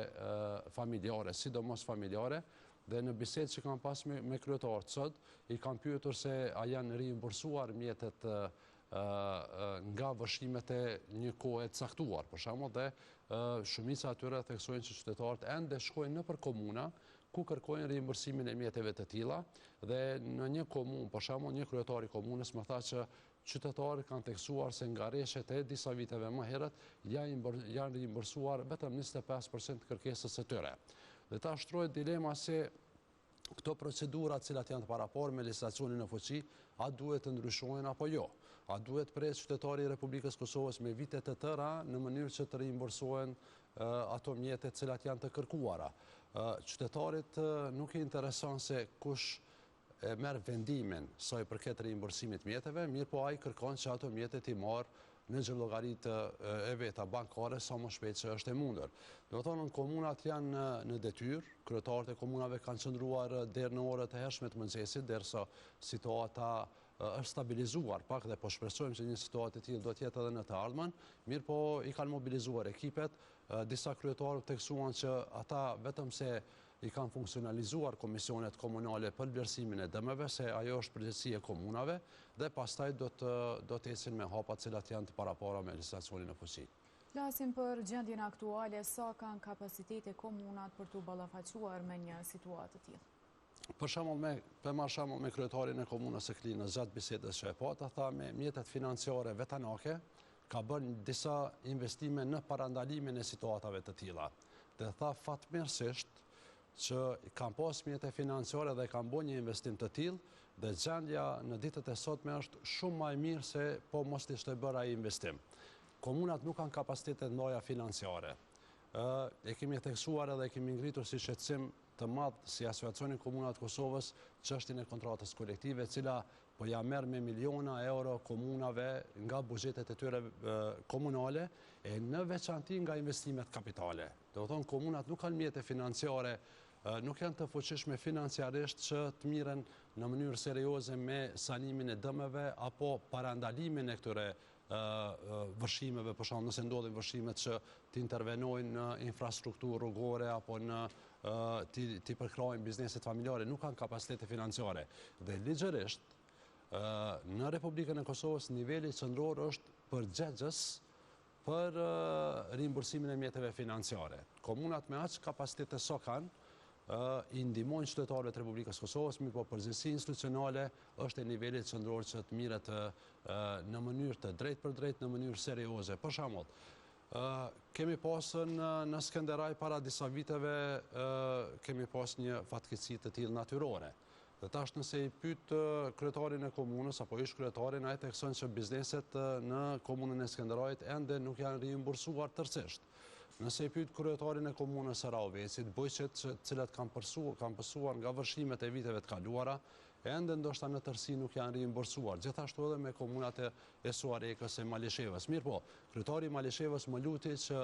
familjare, sidomos familjare, dhe në bisedë që kam pas me, me kryetarët sot, i kam pyetur se a janë riimbursuar mjetet nga vërshimet e një kohe të caktuar, për shembull, dhe shumica e tyre theksojnë që qytetarët ende shkojnë nëpër komuna, ku kërkojnë riimbursimin e mjeteve të tilla, dhe në një komunë, për shembull, një kryetar i komunës më tha që Qytetarët kanë theksuar se nga reshjet e disa viteve më herët janë riimbursuar vetëm 25 për qind të kërkesës së tyre. Dhe tash shtrohet dilema se këto procedura të cilat janë të paraparë me legjislacionin në fuqi, a duhet të ndryshohen apo jo? A duhet presë qytetari i Republikës së Kosovës me vite të tëra në mënyrë që të riimbursohen ato mjete të cilat janë të kërkuara? Qytetarit nuk i intereson se kush e merr vendimin sa i përket riimbursimit të mjeteve, mirëpo ai kërkon që ato mjete t'i marrë në xhepllollogaritë e veta bankare sa më shpejt që është e mundur. Domethonë, komunat janë në detyrë, kryetarët e komunave kanë qëndruar deri në orët e hershme të mëngjesit, derisa situata është stabilizuar pak dhe po shpresojmë që një situatë e tillë do të jetë edhe në të ardhmen, mirëpo i kanë mobilizuar ekipet, disa kryetarë theksuan që ata vetëm se i kanë funksionalizuar komisionet komunale për vlerësimin e dëmeve, se ajo është përgjegjësi e komunave, dhe pastaj do të do të ecin me hapat të cilat janë të parapara me legjislacionin në fuqi. Flasim për gjendjen aktuale, sa kanë kapacitete komunat për t'u ballafaquar me një situatë të tillë? Për shembull me, po e marr shembull me kryetarin e komunës së Klinës gjatë bisedës që e pata, tha me mjetet financiare vetanake ka bërë disa investime në parandalimin e situatave të tilla. Dhe tha fatmirësisht që kanë pas mjete financiare dhe kanë bo një investim të tillë dhe gjendja në ditët e sotme është shumë ma e mirë se po mos të ishte bërë ai investim. Komunat nuk kanë kapacitete të mëdha financiare. E kemi theksuar edhe e kemi ngritur si shqetësim të madh si Asociacioni i Komunave të Kosovës çështjen e kontratës kolektive, e cila po ja merr me miliona euro komunave nga buxhetet e tyre komunale e në veçanti nga investimet kapitale. Domethonë, komunat nuk kanë mjete financiare Nuk janë të fuqishme financiarisht që të mirren në mënyrë serioze me sanimin e dëmeve apo parandalimin e këtyre vërshimeve, për shembull nëse ndodhin vërshimet që të intervenojnë në infrastrukturë rrugore apo në t'i përkrahin bizneset familjare, nuk kanë kapacitete financiare. Dhe ligjërisht, në Republikën e Kosovës, niveli qendror është përgjegjës për rimbursimin e mjeteve financiare. Komunat me aq kapacitete sa kanë, i ndihmojnë qytetarëve të Republikës së Kosovës, mirëpo përgjegjësia institucionale është e nivelit qendror që të mirret në mënyrë të drejtpërdrejtë, në mënyrë serioze. Për shembull, kemi pasë në Skenderaj para disa viteve kemi pas një fatkeqësi të tillë natyrore. Dhe tash nëse i pyet kryetarin e komunës apo ish kryetarin, ai thekson që bizneset në komunën e Skenderajit ende nuk janë rimbursuar tërësisht. Nëse i pyet kryetarin e komunës së Rahovecit, bujqit të cilët kanë kanë pësuar nga vërshimet e viteve të kaluara, ende ndoshta në tërësi nuk janë rimbursuar, gjithashtu edhe me komunat e Suharekës e Malishevës. Mirëpo, kryetari i Malishevës më luti që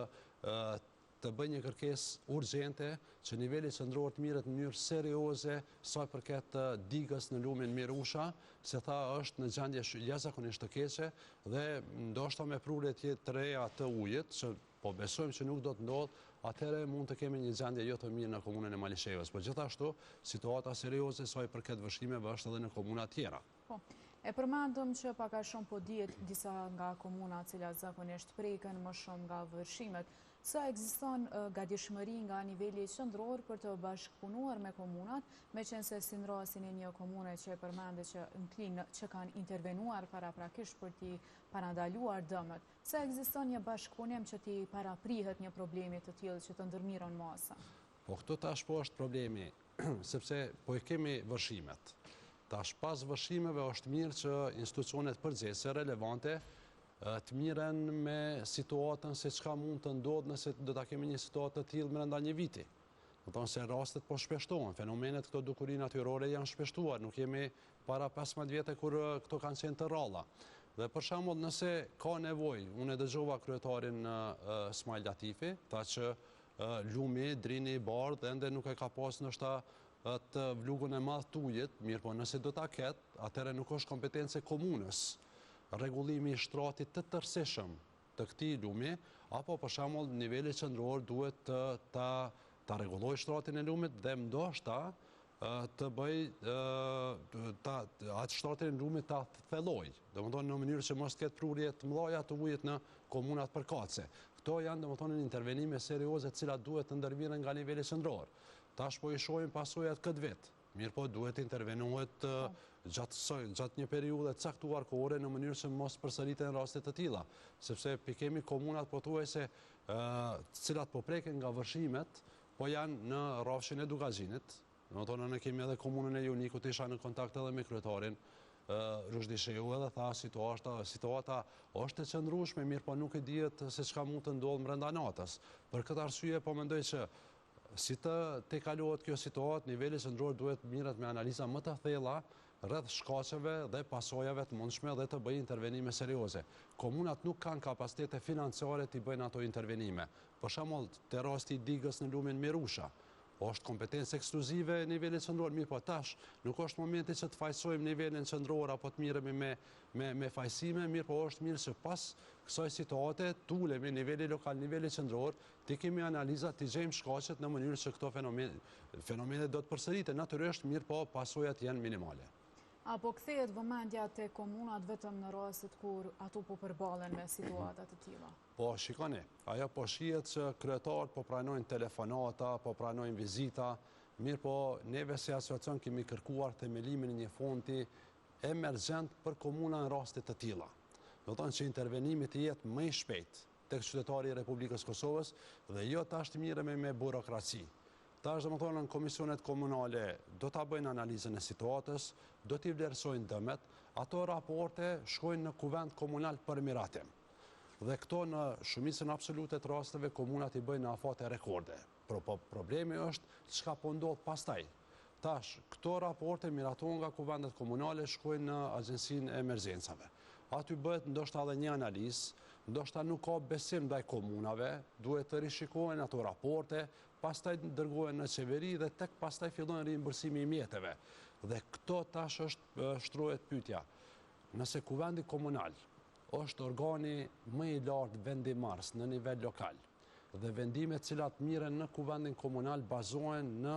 të bëjë një kërkesë urgjente që niveli qendror të mirret në mënyrë serioze sa i përket digës në lumin Mirusha, se tha është në gjendje jashtëzakonisht të keqe dhe ndoshta me prurje të reja të ujit, që po besojmë që nuk do të ndodhë, atëherë mund të kemi një gjendje jo të mirë në komunën e Malishevës. Po gjithashtu, situata serioze sa i përket vërshimeve është edhe në komuna tjera. Po, e përmendëm që pak a shumë po dihet disa nga komunat cilat zakonisht preken më shumë nga vërshimet. Sa ekziston gatishmëri nga niveli qendror për të bashkëpunuar me komunat, meqenëse si në rastin e një komune që e përmende që në Klinë që kanë intervenuar paraprakisht për t'i parandaluar dëmet. Sa ekziston një bashkëpunim që t'i paraprihet një problemi të tillë që të ndërmirren masa? Po këtu tash po është problemi, sepse po i kemi vërshimet. Tash pas vërshimeve është mirë që institucionet përgjegjëse relevante të mirren me situatën se çka mund të ndodhë nëse do ta kemi një situatë të tillë mrenda një viti. Domethënë se rastet po shpeshtohen, fenomenet këto dukuri natyrore janë shpeshtuar, nuk jemi para 15 vjetë kur këto kanë qenë të rralla. Dhe për shembull, nëse ka nevojë, unë e dëgjova kryetarin Smajl Latifi, tha që lumi, Drini i Bardhë, ende nuk e ka pas ndoshta atë vlugun e madh të ujit, mirëpo nëse do ta ketë, atëherë nuk është kompetencë e komunës. Rregullimi i shtratit të tërësishëm të këtij lumi, apo për shembull niveli qendror duhet të ta ta rregullojë shtratin e lumit dhe ndoshta të bëjë ta atë shtratin e lumit ta thellojë, domethënë në mënyrë që mos të ketë prurje të mëdha të ujit në komunat përkatëse. Këto janë domethënë intervenime serioze të cilat duhet të ndërmirren nga niveli qendror. Tash po i shohim pasojat këtë vit. Mirëpo duhet të intervenohet gjatë gjatë një periudhe të caktuar kohore në mënyrë që mos përsëriten raste të tilla, sepse po i kemi komunat pothuajse të cilat po preken nga vërshimet, po janë në rrafshin e Dukagjinit, domethënë ne kemi edhe komunën e Junikut, isha në kontakt edhe me kryetarin Ruzhdi Shehu edhe tha situata, situata është e qëndrueshme, mirëpo nuk e dihet se çka mund të ndodhë mbrenda natës. Për këtë arsye po mendoj që Si të tejkalohet kjo situatë, niveli qendror duhet të mirret me analiza më të thella rreth shkaqeve dhe pasojave të mundshme dhe të bëjë intervenime serioze. Komunat nuk kanë kapacitete financiare t'i bëjnë ato intervenime. Për shembull, te rasti i digës në lumin Mirusha, është kompetencë ekskluzive e nivelit qendror, mirëpo tash nuk është momenti që të fajësojmë nivelin qendror apo të mirremi me me me fajësime, mirëpo është mirë që pas kësaj situate të ulemi niveli lokal, niveli qendror, T'i kemi analizat, t'i gjejmë shkaqet në mënyrë që këto fenomene do të përsëriten natyrisht, mirëpo pasojat janë minimale. A po kthehet vëmendja te komunat vetëm në rastet kur ato po përballen me situata të tilla? Po, shikoni, ajo po shihet që kryetarët po pranojnë telefonata, po pranojnë vizita, mirëpo neve si asociacion kemi kërkuar themelimin e një fondi emergjent për komuna në raste të tilla. Domethënë që intervenimi të jetë më i shpejtë. tek qytetari i Republikës së Kosovës dhe jo tash të mirremi me burokraci. Tash domethënë komisionet komunale do ta bëjnë analizën e situatës, do t'i vlerësojnë dëmet, ato raporte shkojnë në kuvend komunal për miratim. Dhe këto në shumicën absolute të rasteve komunat i bëjnë në afate rekorde. Pro, po, problemi është çka po ndodh pastaj. Tash, këto raporte miratohen nga kuvendet komunale, shkojnë në Agjencinë e Emergjencave. Aty bëhet ndoshta edhe një analizë, Ndoshta nuk ka besim ndaj komunave, duhet të rishikohen ato raporte, pastaj dërgohen në qeveri dhe tek pastaj fillon rimbursimi i mjeteve. Dhe këto tash është shtrohet pyetja. Nëse Kuvendi Komunal është organi më i lartë vendimmarrës në nivel lokal dhe vendimet të cilat mirren në Kuvendin Komunal bazohen në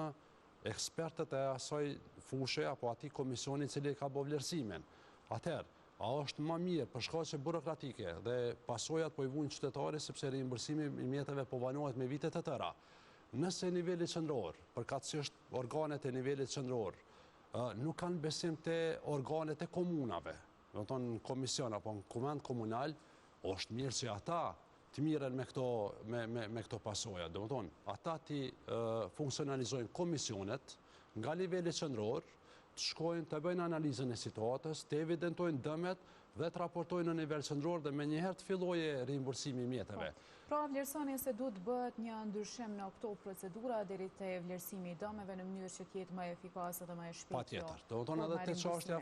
ekspertët e asaj fushe apo atij komisioni i cili ka bo vlerësimin. Atëherë, a është më mirë për shkaqe burokratike dhe pasojat po i vuajnë qytetari sepse rimbursimi i mjeteve po vonohet me vite të tëra. Nëse niveli qendror, përkatësisht organet e nivelit qendror, nuk kanë besim te organet e komunave, domethënë në komision apo në kuvend komunal, është mirë që ata të mirren me këto, me, me, me këto pasoja. Domethënë, ata t'i funksionalizojnë komisionet nga niveli qendror, të shkojnë të bëjnë analizën e situatës, të evidentojnë dëmet dhe të raportojnë në nivel qendror dhe menjëherë të fillojë rimbursimi i mjeteve. Po. Pra vlerësoni se duhet të bëhet një ndryshim në këto procedura deri te vlerësimi i dëmeve në mënyrë që të jetë më efikase dhe më e shpejtë. Patjetër. Domethënë edhe te çështja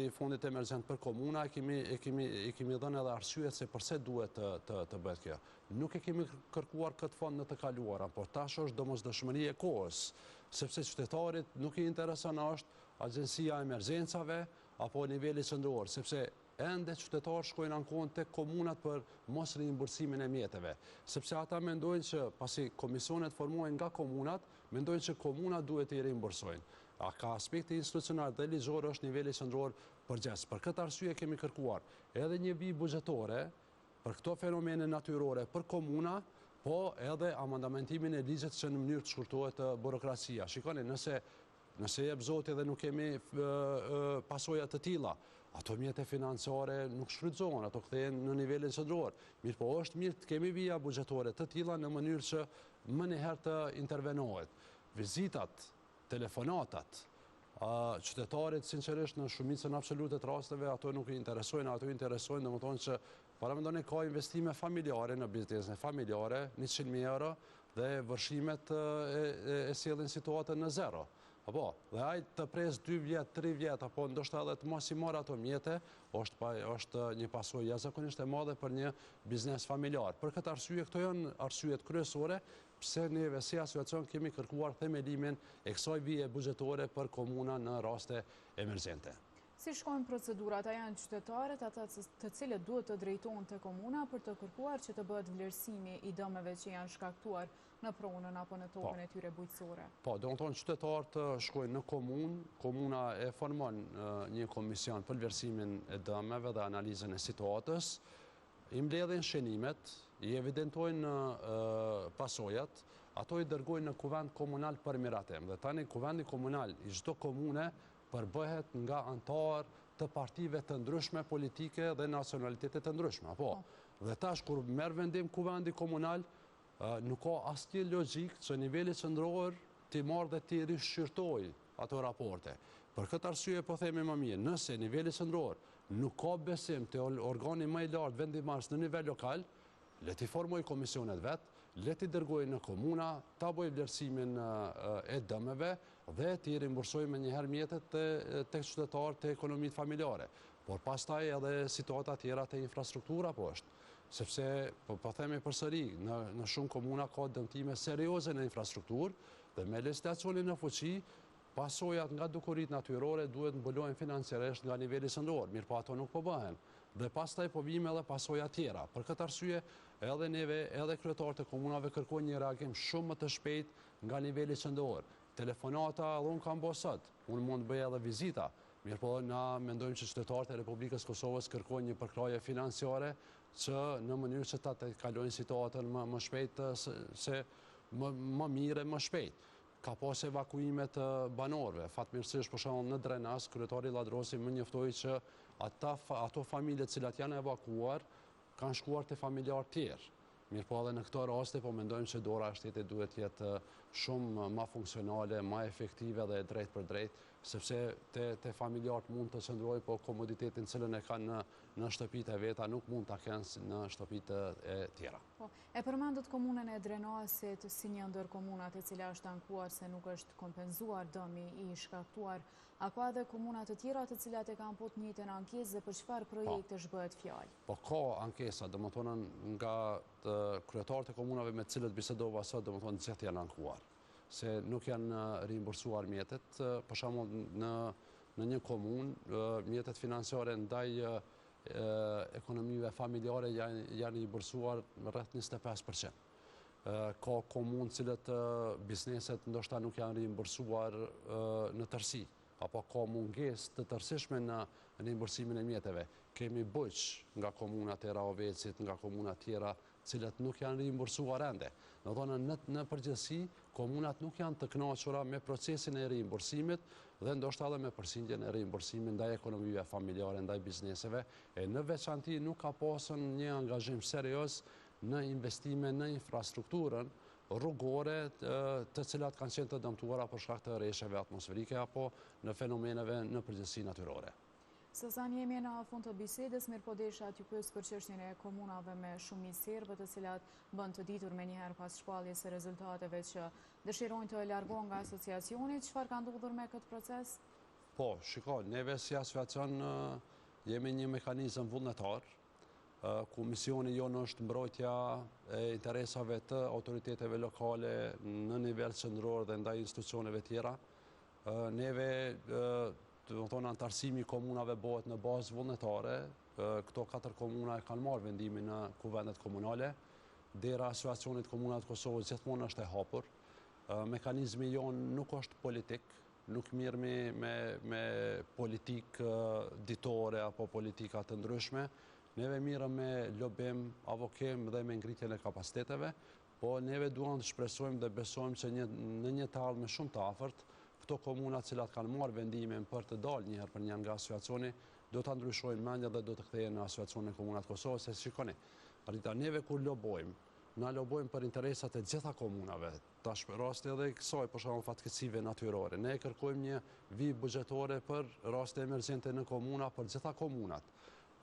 e fondit emergjent për komuna e kemi e kemi i kemi dhënë edhe arsyet se përse duhet të të të bëhet kjo. Nuk e kemi kërkuar këtë fond në të kaluarën, por tash është domosdoshmëri e kohës, sepse qytetarit nuk i intereson a është agjencia e emergjencave apo niveli qendror, sepse Ende qytetarët shkojnë ankohen tek komunat për mosrimbursimin e mjeteve, sepse ata mendojnë që pasi komisionet formohen nga komunat, mendojnë që komunat duhet t'i rimbursojnë. A ka aspekti institucional dhe ligjor është niveli qendror përgjegjës. Për këtë arsye kemi kërkuar edhe një vijë buxhetore për këto fenomene natyrore për komuna, po edhe amandamentimin e ligjit që në mënyrë të shkurtohet burokracia. Shikoni, nëse Nëse jep Zoti dhe nuk kemi pasoja të tilla, ato mjete financiare nuk shfrytëzohen, ato kthehen në nivelin qendror. Mirëpo është mirë të kemi vija buxhetore të tilla në mënyrë që menjëherë të intervenohet. Vizitat, telefonatat, qytetarit sinqerisht në shumicën absolute të rasteve ato nuk i interesojnë, ato i interesojnë domethënë që paramendoni ka investime familjare në biznese familjare, 100.000 euro, dhe vërshimet e sjellin situatën në zero. Apo, dhe ai të presë 2 vjet, 3 vjet, apo ndoshta edhe të mos i marrë ato mjete, është, pa, është një pasojë jashtëzakonisht e madhe për një biznes familjar. Për këtë arsye, këto janë arsyet kryesore, pse neve si asociacion kemi kërkuar themelimin e kësaj vije buxhetore për komuna në raste emergjente. Si shkojnë procedurat? A janë qytetarët ata të cilët duhet të drejtohen te komuna për të kërkuar që të bëhet vlerësimi i dëmeve që janë shkaktuar në pronën apo në tokën e tyre bujqësore? Po, domethënë qytetarët shkojnë në komunë, komuna e formon një komision për vlerësimin e dëmeve dhe analizën e situatës, i mbledhin shënimet, i evidentojnë pasojat, ato i dërgojnë në kuvend komunal për miratim. Dhe tani kuvendi komunal i çdo komune përbëhet nga anëtarë të partive të ndryshme politike dhe nacionalitete të ndryshme, apo? Po. Dhe tash kur merr vendim kuvendi komunal, nuk ka asnjë logjikë që niveli qendror t'i marrë dhe t'i rishqyrtojë ato raporte. Për këtë arsye po themi më mirë, nëse niveli qendror nuk ka besim te organi më i lartë vendimmarrës në nivel lokal, Le t'i formojë komisionet vetë, le t'i dërgojë në komuna, ta bëjë vlerësimin e dëmeve dhe t'i rimbursojë menjëherë mjetet te qytetarët, te ekonomitë familjare. Por pastaj edhe situata tjera te infrastruktura po është. Sepse, po, po themi përsëri, në, në shumë komuna ka dëmtime serioze në infrastrukturë dhe me legjislacionin në fuqi, Pasojat nga dukuritë natyrore duhet mbulohen financiarisht nga niveli qendror, mirëpo ato nuk po bëhen. Dhe pastaj po vijmë edhe pasoja tjera. Për këtë arsye, edhe neve, edhe kryetarët e komunave kërkojnë një reagim shumë më të shpejtë nga niveli qendror. Telefonata edhe unë kam bo sot, unë mund të bëj edhe vizita, mirëpo na mendojmë që qytetarët e Republikës së Kosovës kërkojnë një përkrahje financiare që në mënyrë që ta kalojnë situatën më më shpejt se më më mirë e më shpejt. Ka pas evakuime të banorëve. Fatmirësisht, për shembull, në Drenas, kryetari Lladrovci më njoftoi që ata, ato familje të cilat janë evakuuar, kanë shkuar te familjarë tjerë. Mirëpo edhe në këto raste po mendojmë që dora e shtetit duhet të jetë shumë ma funksionale, ma efektive dhe e drejtpërdrejtë, sepse te te familjarët mund të qëndrojë, po komoditetin cilën e kanë në në shtëpitë e veta nuk mund ta kenë në shtëpitë e tjera. Po, e përmendët komunën e Drenasit si një ndër komunat e cila është ankuar se nuk është kompenzuar dëmi i shkaktuar. A ka edhe komuna të tjera të cilat e kanë po të njëjtën ankesë dhe për çfarë po. projektesh bëhet fjalë? Po ka ankesa, domethënë nga të kryetarët e komunave me të cilët bisedova sot, domethënë gjithë janë ankuar se nuk janë rimbursuar mjetet, për shembull në në një komunë mjetet financiare ndaj ekonomive familjare janë janë rimbursuar rreth 25%. Ka komunë të cilët bizneset ndoshta nuk janë rimbursuar në tërësi, apo ka mungesë të tërësishme në rimbursimin e mjeteve. Kemi bujq nga komunat e Rahovecit, nga komunat tjera, cilët nuk janë rimbursuar ende. Domethënë, në, në përgjithësi, komunat nuk janë të kënaqura me procesin e rimbursimit dhe ndoshta edhe me përqindjen e rimbursimit ndaj ekonomive familjare, ndaj bizneseve, e në veçanti nuk ka pasur një angazhim serioz në investime në infrastrukturën rrugore të cilat kanë qenë të dëmtuara për shkak të reshjeve atmosferike apo në fenomeneve në përgjithësi natyrore. Sazan jemi në fund të bisedës, mirëpo desha t'ju pyes për çështjen e komunave me shumicë serbe, të cilat bënë të ditur menjëherë pas shpalljes së rezultateve që dëshirojnë të largohen nga asociacioni, çfarë ka ndodhur me këtë proces? Po, shiko, neve si asociacion jemi një mekanizëm vullnetar, ku misioni jonë është mbrojtja e interesave të autoriteteve lokale në nivel qendror dhe ndaj institucioneve tjera. Neve, domethonë, anëtarësimi i komunave bëhet në bazë vullnetare, këto katër komuna e kanë marrë vendimin në kuvendet komunale, dera e asociacionit komunave të Kosovës gjithmonë është e hapur, mekanizmi jonë nuk është politik, nuk mirremi me, me politikë ditore apo politika të ndryshme, neve mirremi me lobim, avokim dhe me ngritjen e kapaciteteve, po neve duam të shpresojmë dhe besojmë që një, në një të ardhme shumë të afërt, këto komuna të cilat kanë marrë vendimin për të dalë njëherë për njëherë nga asociacioni, do ta ndryshojnë mendjen dhe do të kthehen në asociacionin e komunave të Kosovës, se shikoni, Rita, neve kur lobojmë, na lobojmë për interesat e gjitha komunave, Tash rasti edhe i kësaj, për shembull fatkeqësive natyrore. Ne kërkojmë një vijë buxhetore për raste emergjente në komuna, për gjitha komunat.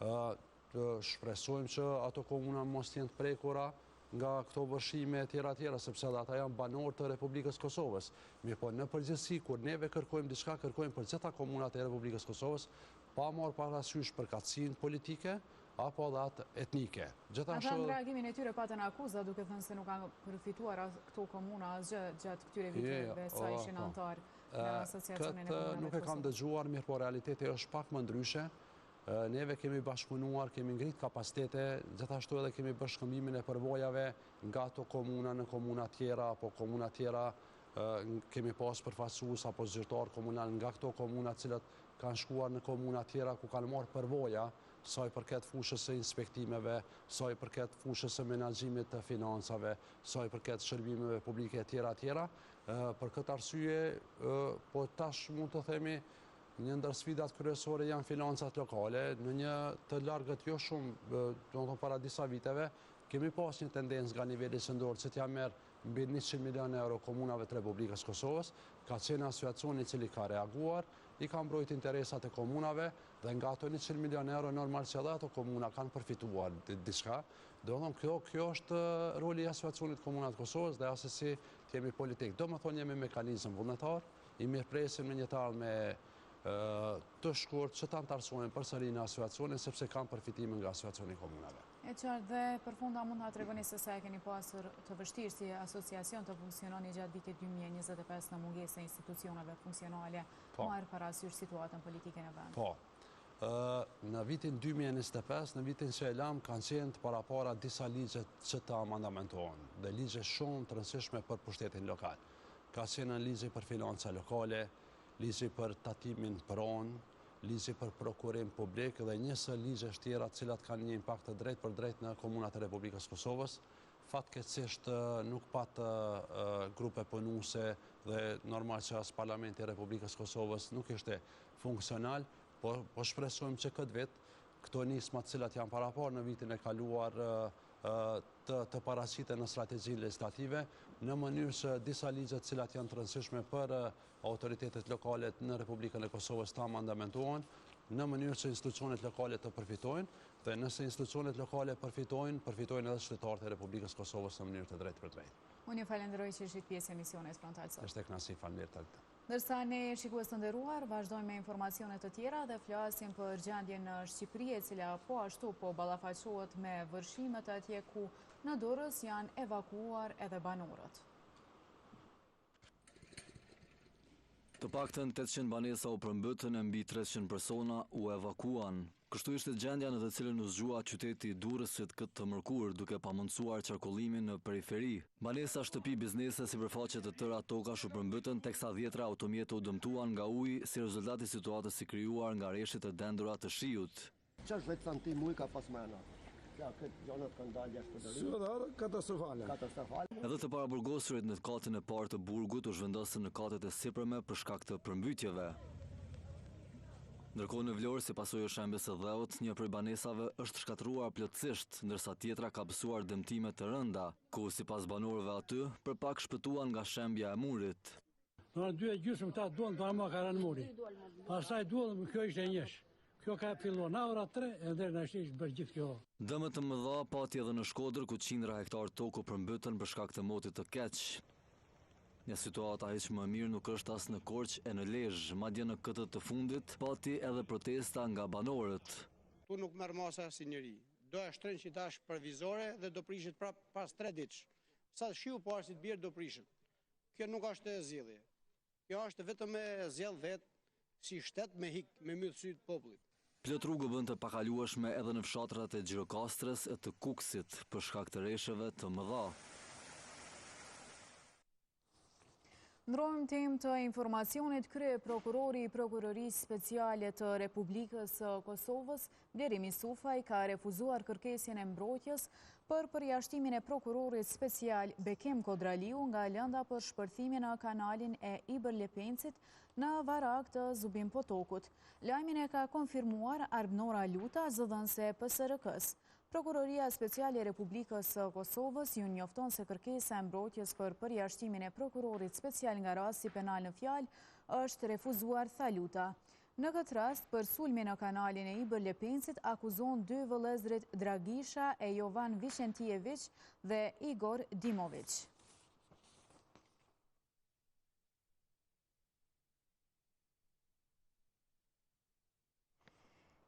Ë shpresojmë që ato komuna mos të jenë të prekura nga këto vërshime e tjera tjera, sepse edhe ata janë banorë të Republikës Kosovës. Mirëpo, në përgjithësi, kur neve kërkojmë diçka, kërkojmë për gjitha komunat e Republikës Kosovës, pa marrë parasysh përkatësinë politike, apo edhe atë etnike. Gjithashtu Ata në reagimin e tyre patën akuza duke thënë se nuk kanë përfituar këto komuna asgjë gjatë këtyre viteve sa ishin po. anëtarë në asociacionin e komunave. Këtë nuk e kam dëgjuar, mirëpo realiteti është pak më ndryshe. Neve kemi bashkëpunuar, kemi ngrit kapacitete, gjithashtu edhe kemi bërë shkëmbimin e përvojave nga ato komuna në komuna tjera, apo komuna tjera kemi pas përfaqësues apo zyrtarë komunal nga këto komuna të cilat kanë shkuar në komuna tjera ku kanë marrë përvoja sa i përket fushës së inspektimeve, sa i përket fushës së menaxhimit të financave, sa i përket shërbimeve publike etj etj. Për këtë arsye, po tash mund të themi një ndër sfidat kryesore janë financat lokale, në një të largët jo shumë, domethënë para disa viteve, kemi pas një tendencë nga niveli qendror që t'ia merr mbi 100 milionë euro komunave të Republikës Kosovës, ka qenë asociacioni i cili ka reaguar, i ka mbrojt interesat e komunave dhe nga ato 100 milionë euro normal që edhe ato komuna kanë përfituar diçka. Domethënë kjo, kjo është roli i asociacionit komunave të Kosovës dhe asesi të jemi politik. Domethënë jemi mekanizëm vullnetar, i mirëpresim në një të ardhme të shkurt që të anëtarësohen përsëri në asociacionin, sepse kanë përfitime nga asociacioni i komunave. E qartë dhe për fund a mund të na tregoni se sa e keni pasur të vështirë si asociacion të funksiononi gjatë vitit 2025 në mungesë të institucioneve funksionale, po. marrë parasysh situatën politike në vend? Po. Në vitin 2025, në vitin që e lamë, kanë qenë të parapara disa ligje që të amandamentohen dhe ligje shumë të rëndësishme për pushtetin lokal. Ka qenë ligji për financa lokale, ligji për tatimin pronë, ligji për prokurim publik dhe një sërë ligjesh tjera të cilat kanë një impakt të drejtpërdrejtë në komunat e Republikës Kosovës. Fatkeqësisht nuk pat grupe punuese dhe normal që as Parlamenti i Republikës Kosovës nuk ishte funksional, po, po shpresojmë që këtë vit këto nisma të cilat janë paraparë në vitin e kaluar të, të paraqiten në strategjinë legjislative, në mënyrë që disa ligje të cilat janë të rëndësishme për autoritetet lokale në Republikën e Kosovës të amandamentohen, në mënyrë që institucionet lokale të përfitojnë, dhe nëse institucionet lokale përfitojnë, përfitojnë edhe qytetarët e Republikës së Kosovës në mënyrë të drejtpërdrejtë. Unë ju falenderoj që ishit pjesë e emisionit Frontal sot. Është kënaqësi, faleminderit Alta. Ndërsa ne shikues të nderuar, vazhdojmë me informacione të tjera dhe flasim për gjendjen në Shqipëri, e cila po ashtu po ballafaqohet me vërshimet atje ku në Durrës janë evakuuar edhe banorët. Të paktën 800 banesa u përmbytën e mbi 300 persona u evakuuan. Kështu ishte gjendja në të cilën u zgjua qyteti i Durrësit këtë të mërkurë, duke pamundësuar qarkullimin në periferi. Banesa, shtëpi, biznese, sipërfaqe të tëra tokash u përmbytën, teksa dhjetëra automjete u dëmtuan nga uji si rezultat i situatës së krijuar nga reshjet e dendura të shiut. 60 santim ujë ka pas mrena. Ja, këtë gjanat kanë dalë jashtë përdorimit. Situata katastrofale. Katastrofale. Edhe të paraburgosurit në katin e parë të burgut u zhvendosën në katet e sipërme për shkak të përmbytjeve. Ndërkohë në Vlorë, si pasojë e shembjes së dheut, një prej banesave është shkatërruar plotësisht, ndërsa tjetra ka pësuar dëmtime të rënda, ku sipas banorëve aty, për pak shpëtuan nga shembja e murit. Në orën 2 e gjysmë këta duan të ama ka rënë muri. Pastaj duan, kjo ishte njësh. Kjo ka filluar në ora 3 e deri në ishte bërë gjithë kjo. Dëme të mëdha pati edhe në Shkodër, ku qindra hektarë tokë u përmbytën për shkak të motit të keq. Një situata hiç më e mirë nuk është as në Korçë e në Lezhë, madje në këtë të fundit pati edhe protesta nga banorët. Ktu nuk merr masa asnjëri. Do e shtrin që tash provizore dhe do prishet prap pas 3 ditësh. Sa shiu po si të bjerë do prishet. Kjo nuk është zgjidhje. Kjo është vetëm me zgjedh vet si shtet me hik, me myll sytë popullit. Plot rrugë u bënë të pakalueshme edhe në fshatrat e Gjirokastrës e të Kukësit, për shkak të reshjeve të mëdha. Ndërrojmë temë të informacionit, kryeprokurori i Prokurorisë Speciale të Republikës së Kosovës, Blerim Isufaj, ka refuzuar kërkesën e mbrojtjes për përjashtimin e prokurorit special Bekim Kodraliu nga lënda për shpërthimin në kanalin e Ibër-Lepencit në Varakë të Zubin Potokut. Lajmin e ka konfirmuar Arbnora Luta, zëdhënëse e PSRK-së. Prokuroria Speciale e Republikës së Kosovës ju njofton se kërkesa e mbrojtjes për përjashtimin e prokurorit special nga rasti penal në fjalë është refuzuar, tha Luta. Në këtë rast, për sulmin në kanalin e Ibër-Lepencit akuzohen dy vëllezërit Dragisha e Jovan Viqentijeviq dhe Igor Dimoviq.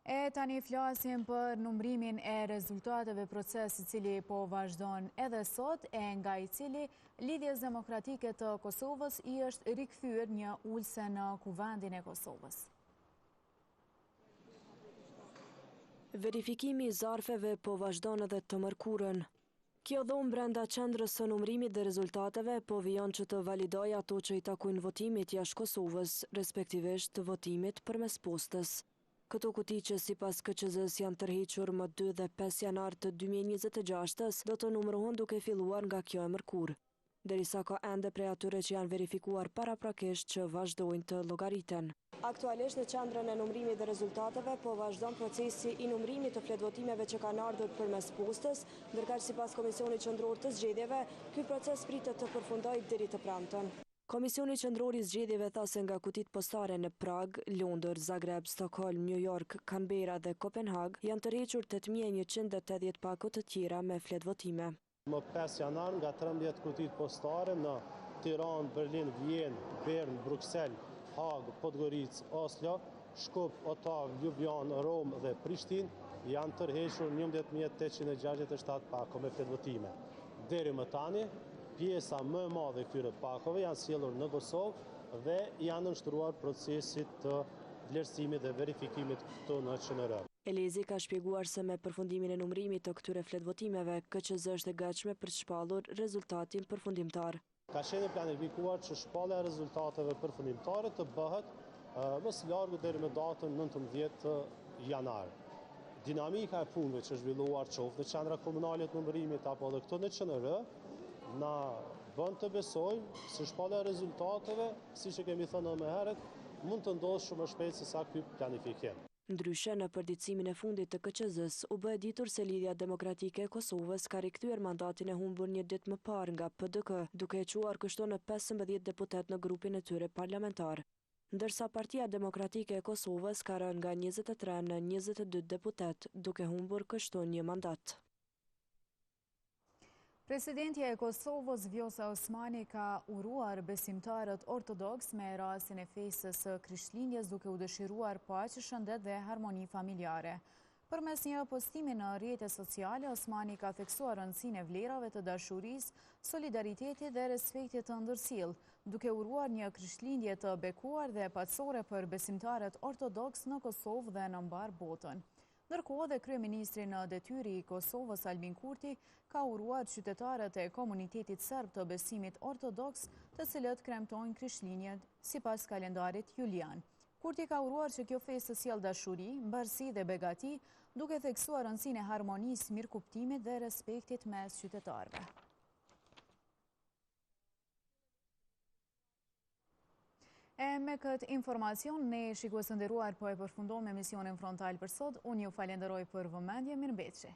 E tani flasim për numrimin e rezultateve proces i cili po vazhdon edhe sot e nga i cili Lidhjes Demokratike të Kosovës i është rikthyer një ulëse në Kuvendin e Kosovës. Verifikimi i zarfeve po vazhdon edhe të mërkurën. Kjo dhomë brenda qendrës së numrimit dhe rezultateve po vijon që të validojë ato që i takojnë votimit jashtë Kosovës, respektivisht votimit përmes postës. Këto kuti që sipas KQZ-së janë tërhequr më dy dhe pesë janar të 2026-ës do të numërohen duke filluar nga kjo e mërkurë. Derisa ka ende prej atyre që janë verifikuar paraprakisht që vazhdojnë të llogariten. Aktualisht në qendrën e numrimit dhe rezultateve po vazhdon procesi i numrimit të fletëvotimeve që kanë ardhur përmes postës, ndërkaq sipas Komisionit Qendror të Zgjedhjeve, ky proces pritet të përfundojë deri të premten. Komisioni Qendror i Zgjedhjeve tha se nga kutitë postare në Pragë, Londër, Zagreb, Stokholm, Nju Jork, Kanbera dhe Kopenhagë janë tërhequr 8180 pako të tjera me fletëvotime. Më 5 janar nga 13 kutitë postare në Tiranë, Berlin, Vjenë, Bern, Bruksel, Hagë, Podgoricë, Oslo, Shkup, Otavë, Ljubljanë, Romë dhe Prishtinë janë tërhequr 11.867 pako me fletëvotime. Deri më tani, pjesa më e madhe e këtyre pakove janë sjellur në Kosovë dhe janë nënshtruar procesit të vlerësimit dhe verifikimit këtu në QNR. Elezi ka shpjeguar se me përfundimin e numrimit të këtyre fletëvotimeve, KQZ është e gatshme për të shpallur rezultatin përfundimtar. Ka qenë e planifikuar që shpallja e rezultateve përfundimtare të bëhet më së largu deri më datën 19 janar. Dinamika e punëve që është zhvilluar qoftë në qendra komunale të numërimit apo edhe këtu në QNR, na bën të besojmë se shpallja e rezultateve, siç e kemi thënë edhe më herët, mund të ndodhë shumë më shpejt se sa ky planifikim. Ndryshe, në përditësimin e fundit të KQZ-së, u bë e ditur se Lidhja Demokratike e Kosovës ka rikthyer mandatin e humbur një ditë më parë nga PDK, duke e çuar kështu në 15 deputetë në grupin e tyre parlamentar. Ndërsa Partia Demokratike e Kosovës ka rënë nga 23 në 22 deputetë, duke humbur kështu një mandat. Presidentja e Kosovës, Vjosa Osmani, ka uruar besimtarët ortodoks me rastin e festës së Krishtlindjes duke u dëshiruar paqe, shëndet dhe harmoni familjare. Përmes një postimi në rrjete sociale, Osmani ka theksuar rëndësinë e vlerave të dashurisë, solidaritetit dhe respektit të ndërsjellë, duke uruar një Krishtlindje të bekuar dhe paqësore për besimtarët ortodoks në Kosovë dhe në mbarë botën. Ndërkohë dhe kryeministri në detyrë i Kosovës, Albin Kurti, ka uruar qytetarët e komunitetit serb të besimit ortodoks, të cilët kremtojnë Krishtlindjen sipas kalendarit Julian. Kurti ka uruar që kjo festë të sjellë dashuri, mbarësi dhe begati, duke theksuar rëndësinë e harmonisë, mirëkuptimit dhe respektit mes qytetarëve. E me këtë informacion, ne shikues të nderuar po e përfundojmë emisionin frontal për sot. Unë ju falenderoj për vëmendje, mirëmbetshi.